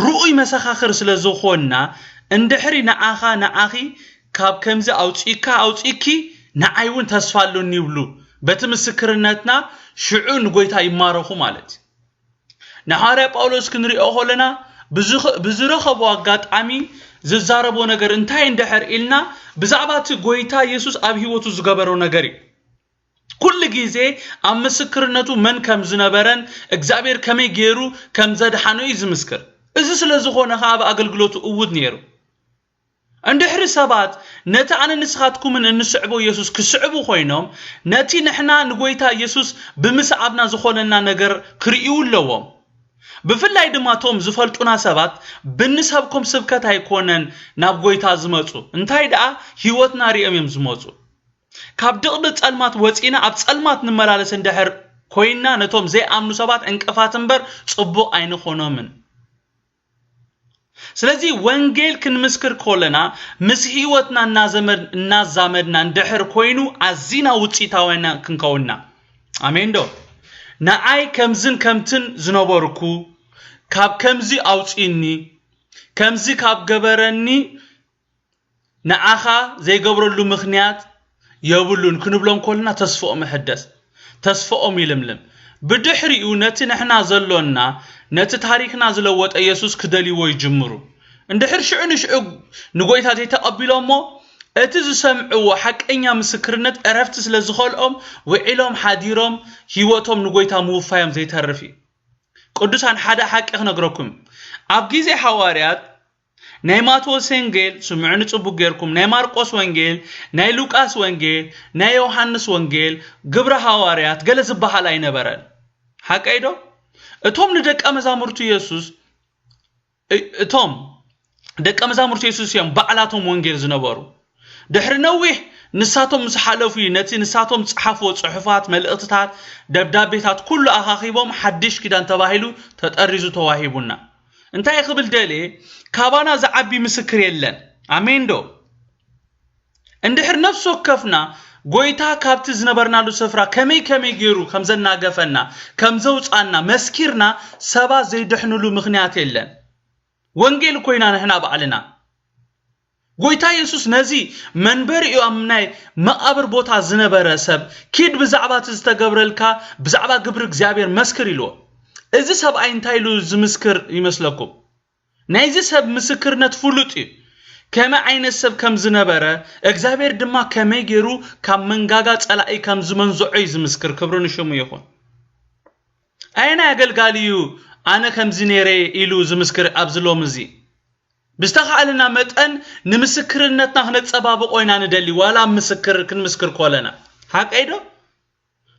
ርኡይ መሰኻኽር ስለ ዝኾንና፣ እንድሕሪ ንዓኻ ንዓኺ ካብ ከምዚ ኣውጺእካ ኣውጺእኪ ንዓይ እውን ተስፋ ኣሎኒ ይብሉ፣ በቲ ምስክርነትና ሽዑ ንጎይታ ይማረኹ ማለት እዩ። ንሓዋርያ ጳውሎስ ክንሪኦ ከለና ብዝረኸቦ ኣጋጣሚ ዝዛረቦ ነገር እንታይ እንድሕር ኢልና ብዛዕባ እቲ ጎይታ የሱስ ኣብ ህይወቱ ዝገበሮ ነገር እዩ። ኩሉ ግዜ ኣብ ምስክርነቱ መን ከም ዝነበረን እግዚኣብሔር ከመይ ገይሩ ከም ዘድሓኖ እዩ ዝምስክር። እዚ ስለ ዝኾነ ኸዓ ኣብ ኣገልግሎቱ እውድ ነይሩ። እንድሕሪ ሰባት ነቲ ኣነ ንስኻትኩምን እንስዕቦ የሱስ ክስዕቡ ኮይኖም ነቲ ንሕና ንጎይታ የሱስ ብምስዓብና ዝኾነና ነገር ክርእዩ ኣለዎም። ብፍላይ ድማ እቶም ዝፈልጡና ሰባት ብንሰብኮም ስብከት ኣይኮነን ናብ ጎይታ ዝመፁ፣ እንታይ ደኣ ህይወትና ሪኦም እዮም ዝመፁ። ካብ ድቕድቕ ጸልማት ወጺና ኣብ ጸልማት ንመላለስ እንድሕር ኮይንና ነቶም ዘይኣምኑ ሰባት ዕንቅፋት እምበር ጽቡቕ ኣይንኾኖምን። ስለዚ ወንጌል ክንምስክር ከለና ምስ ህይወትና እናዘመድ እናዛመድና እንድሕር ኮይኑ ኣዚና ውፅኢታውያን ክንከውንና። ኣሜን ዶ? ንዓይ ከምዝን ከምትን ዝነበርኩ ካብ ከምዚ ኣውፅእኒ ከምዚ ካብ ገበረኒ ንዓኻ ዘይገብረሉ ምኽንያት የብሉን ክንብሎም ከለና ተስፍኦም ይሕደስ፣ ተስፍኦም ይልምልም። ብድሕሪኡ ነቲ ንሕና ዘሎና ነቲ ታሪኽና ዝለወጠ የሱስ ክደልይዎ ይጅምሩ። እንድሕር ሽዑ ንሽዑ ንጎይታ ዘይተቐቢሎሞ እቲ ዝሰምዕዎ ሓቀኛ ምስክርነት ዕረፍቲ ስለ ዝኸልኦም ውዒሎም ሓዲሮም ህይወቶም ንጎይታ ምውፋዮም ዘይተርፍ እዩ። ቅዱሳን ሓደ ሓቂ ክነግረኩም ኣብ ግዜ ሓዋርያት ናይ ማቴዎስ ወንጌል፣ ስምዑኒ ጽቡቅ ጌርኩም፣ ናይ ማርቆስ ወንጌል፣ ናይ ሉቃስ ወንጌል፣ ናይ ዮሃንስ ወንጌል፣ ግብረ ሃዋርያት ገለ ዝበሃል ኣይነበረን። ሓቀይ ዶ? እቶም ንደቀ መዛሙርቱ የሱስ እ- እቶም ደቀ መዛሙርቱ የሱስ እዮም ባዕላቶም ወንጌል ዝነበሩ። ድሕሪ ነዊሕ ንሳቶም ምስ ሓለፉ እዩ ነቲ ንሳቶም ዝጸሓፍዎ ጽሑፋት፣ መልእኽትታት፣ ደብዳቤታት ኩሉ ኣኻኺቦም ሓድሽ ኪዳን ተባሂሉ ተጠሪዙ ተዋሂቡና። እንታይ ክብል ደልየ? ካባና ዝዓቢ ምስክር የለን። ኣሜን ዶ? እንድሕር ነፍሲ ወከፍና ጎይታ ካብቲ ዝነበርናሉ ስፍራ ከመይ ከመይ ገይሩ ከም ዘናገፈና፣ ከም ዘውጻና መስኪርና፣ ሰባት ዘይድሕንሉ ምኽንያት የለን። ወንጌል ኮይና ንሕና ባዕልና። ጎይታ የሱስ ነዚ መንበሪኡ ኣብ ናይ መቓብር ቦታ ዝነበረ ሰብ፣ "ኪድ ብዛዕባ እቲ ዝተገብረልካ፣ ብዛዕባ ግብሪ እግዚኣብሔር መስክር" ኢልዎ። እዚ ሰብኣይ እንታይ ኢሉ ዝምስክር ይመስለኩም? ናይዚ ሰብ ምስክርነት ፍሉጥ እዩ። ከመይ ዓይነት ሰብ ከም ዝነበረ፣ እግዚኣብሔር ድማ ከመይ ገይሩ ካብ መንጋጋ ጸላኢ ከም ዝመንዝዖ እዩ ዝምስክር። ክብሪ ንሽሙ ይኹን። ኣየናይ ኣገልጋሊ እዩ ኣነ ከምዚ ነይረ ኢሉ ዝምስክር ኣብዚ ሎሚ እዚ? ብዝተኻእለና መጠን ንምስክርነትና ክነጸባብቆ ኢና ንደሊ፣ ዋላ ኣብ ምስክር ክንምስክር ኮለና። ሓቀይ ዶ?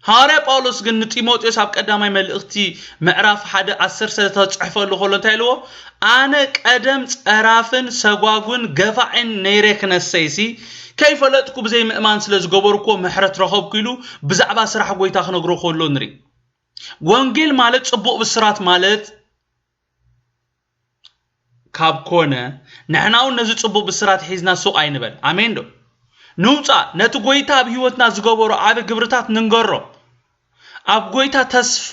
ሃዋርያ ጳውሎስ ግን ንጢሞቴዎስ ኣብ ቀዳማይ መልእኽቲ ምዕራፍ ሓደ ዓሰርተ ሰለስተ ተጽሕፈሉ ከሎ እንታይ ኢልዎ? "ኣነ ቀደም ጸራፍን ሰጓጉን ገፋዕን ነይረ ክነሰይሲ፣ ከይፈለጥኩ ብዘይ ምእማን ስለ ዝገበርኩዎ ምሕረት ረኸብኩ" ኢሉ ብዛዕባ ስራሕ ጎይታ ክነግሮ ከሎ ንርኢ። ወንጌል ማለት ጽቡቕ ብስራት ማለት ካብ ኮነ፣ ንሕና እውን ነዚ ጽቡቕ ብስራት ሒዝና ሱቕ ኣይንበል። ኣሜን ዶ? ንውጻእ፣ ነቲ ጎይታ ኣብ ህይወትና ዝገበሮ ዓቢ ግብርታት ንንገሮም። ኣብ ጎይታ ተስፋ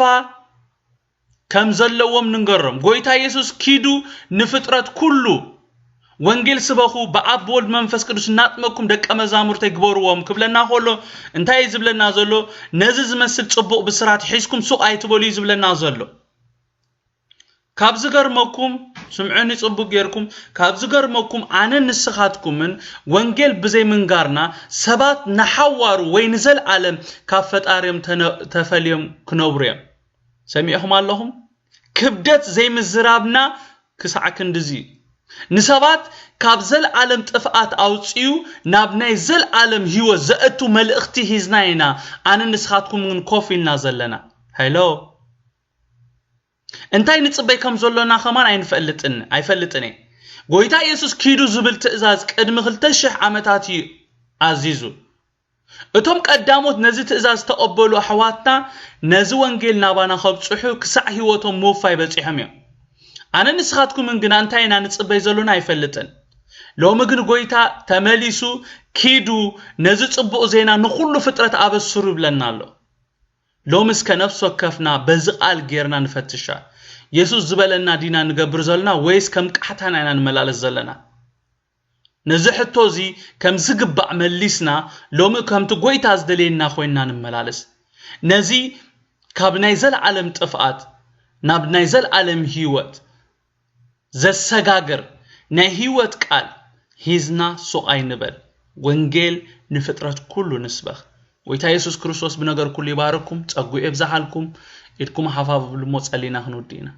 ከም ዘለዎም ንንገሮም። ጎይታ የሱስ፣ "ኪዱ ንፍጥረት ኩሉ ወንጌል ስበኹ፣ ብኣብ ብወልድ መንፈስ ቅዱስ እናጥመቅኩም ደቀ መዛሙርተይ ግበርዎም" ክብለና ከሎ፣ እንታይ እዩ ዝብለና ዘሎ? ነዚ ዝመስል ጽቡቕ ብስራት ሒዝኩም ሱቕ ኣይትበሉ እዩ ዝብለና ዘሎ። ካብ ዝገርመኩም፣ ስምዑኒ ጽቡቅ ጌርኩም፣ ካብ ዝገርመኩም ኣነን ንስኻትኩምን ወንጌል ብዘይ ምንጋርና ሰባት ንሓዋሩ ወይ ንዘለዓለም ካብ ፈጣሪኦም ተነ-፣ ተፈልዮም ክነብሩ እዮም። ሰሚዕኹም ኣለኹም? ክብደት ዘይምዝራብና ክሳዕ ክንድዚ እዩ። ንሰባት ካብ ዘለዓለም ጥፍኣት ኣውጽኡ ናብ ናይ ዘለዓለም ህይወት ዘእቱ መልእኽቲ ሒዝና ኢና ኣነን ንስኻትኩምን ኮፍ ኢልና ዘለና። ሄሎ። እንታይ ንጽበይ ከም ዘሎና ከማን ኣይንፈልጥን፣ ኣይፈልጥን እየ። ጎይታ ኢየሱስ ኪዱ ዝብል ትእዛዝ ቅድሚ ክልተ ሽሕ ዓመታት እዩ ኣዚዙ። እቶም ቀዳሞት ነዚ ትእዛዝ ዝተቐበሉ ኣሕዋትና ነዚ ወንጌል ናባና ከብጽሑ ክሳዕ ህይወቶም ምውፋይ በጺሖም እዮም። ኣነ ንስኻትኩምን ግና እንታይ ኢና ንጽበይ ዘሎና ኣይፈልጥን። ሎሚ ግን ጎይታ ተመሊሱ ኪዱ ነዚ ጽቡቕ ዜና ንኹሉ ፍጥረት ኣበስሩ ይብለና ኣሎ። ሎሚ እስከ ነፍሲ ወከፍና በዚ ቃል ጌርና ንፈትሻ። የሱስ ዝበለና ዲና ንገብር ዘለና ወይስ ከም ቃሕታና ኢና ንመላለስ ዘለና? ነዚ ሕቶ እዚ ከም ዝግባእ መሊስና ሎሚ ከምቲ ጎይታ ዝደልየና ኮይንና ንመላለስ። ነዚ ካብ ናይ ዘለዓለም ጥፍኣት ናብ ናይ ዘለዓለም ህይወት ዘሰጋግር ናይ ህይወት ቃል ሂዝና ሱቕ ኣይንበል። ወንጌል ንፍጥረት ኩሉ ንስበኽ። ጎይታ የሱስ ክርስቶስ ብነገር ኩሉ ይባርኩም፣ ጸጉ የብዝሓልኩም። ኢድኩም ሓፍ ኣብሉ እሞ ጸሊና ክንውዲ ኢና።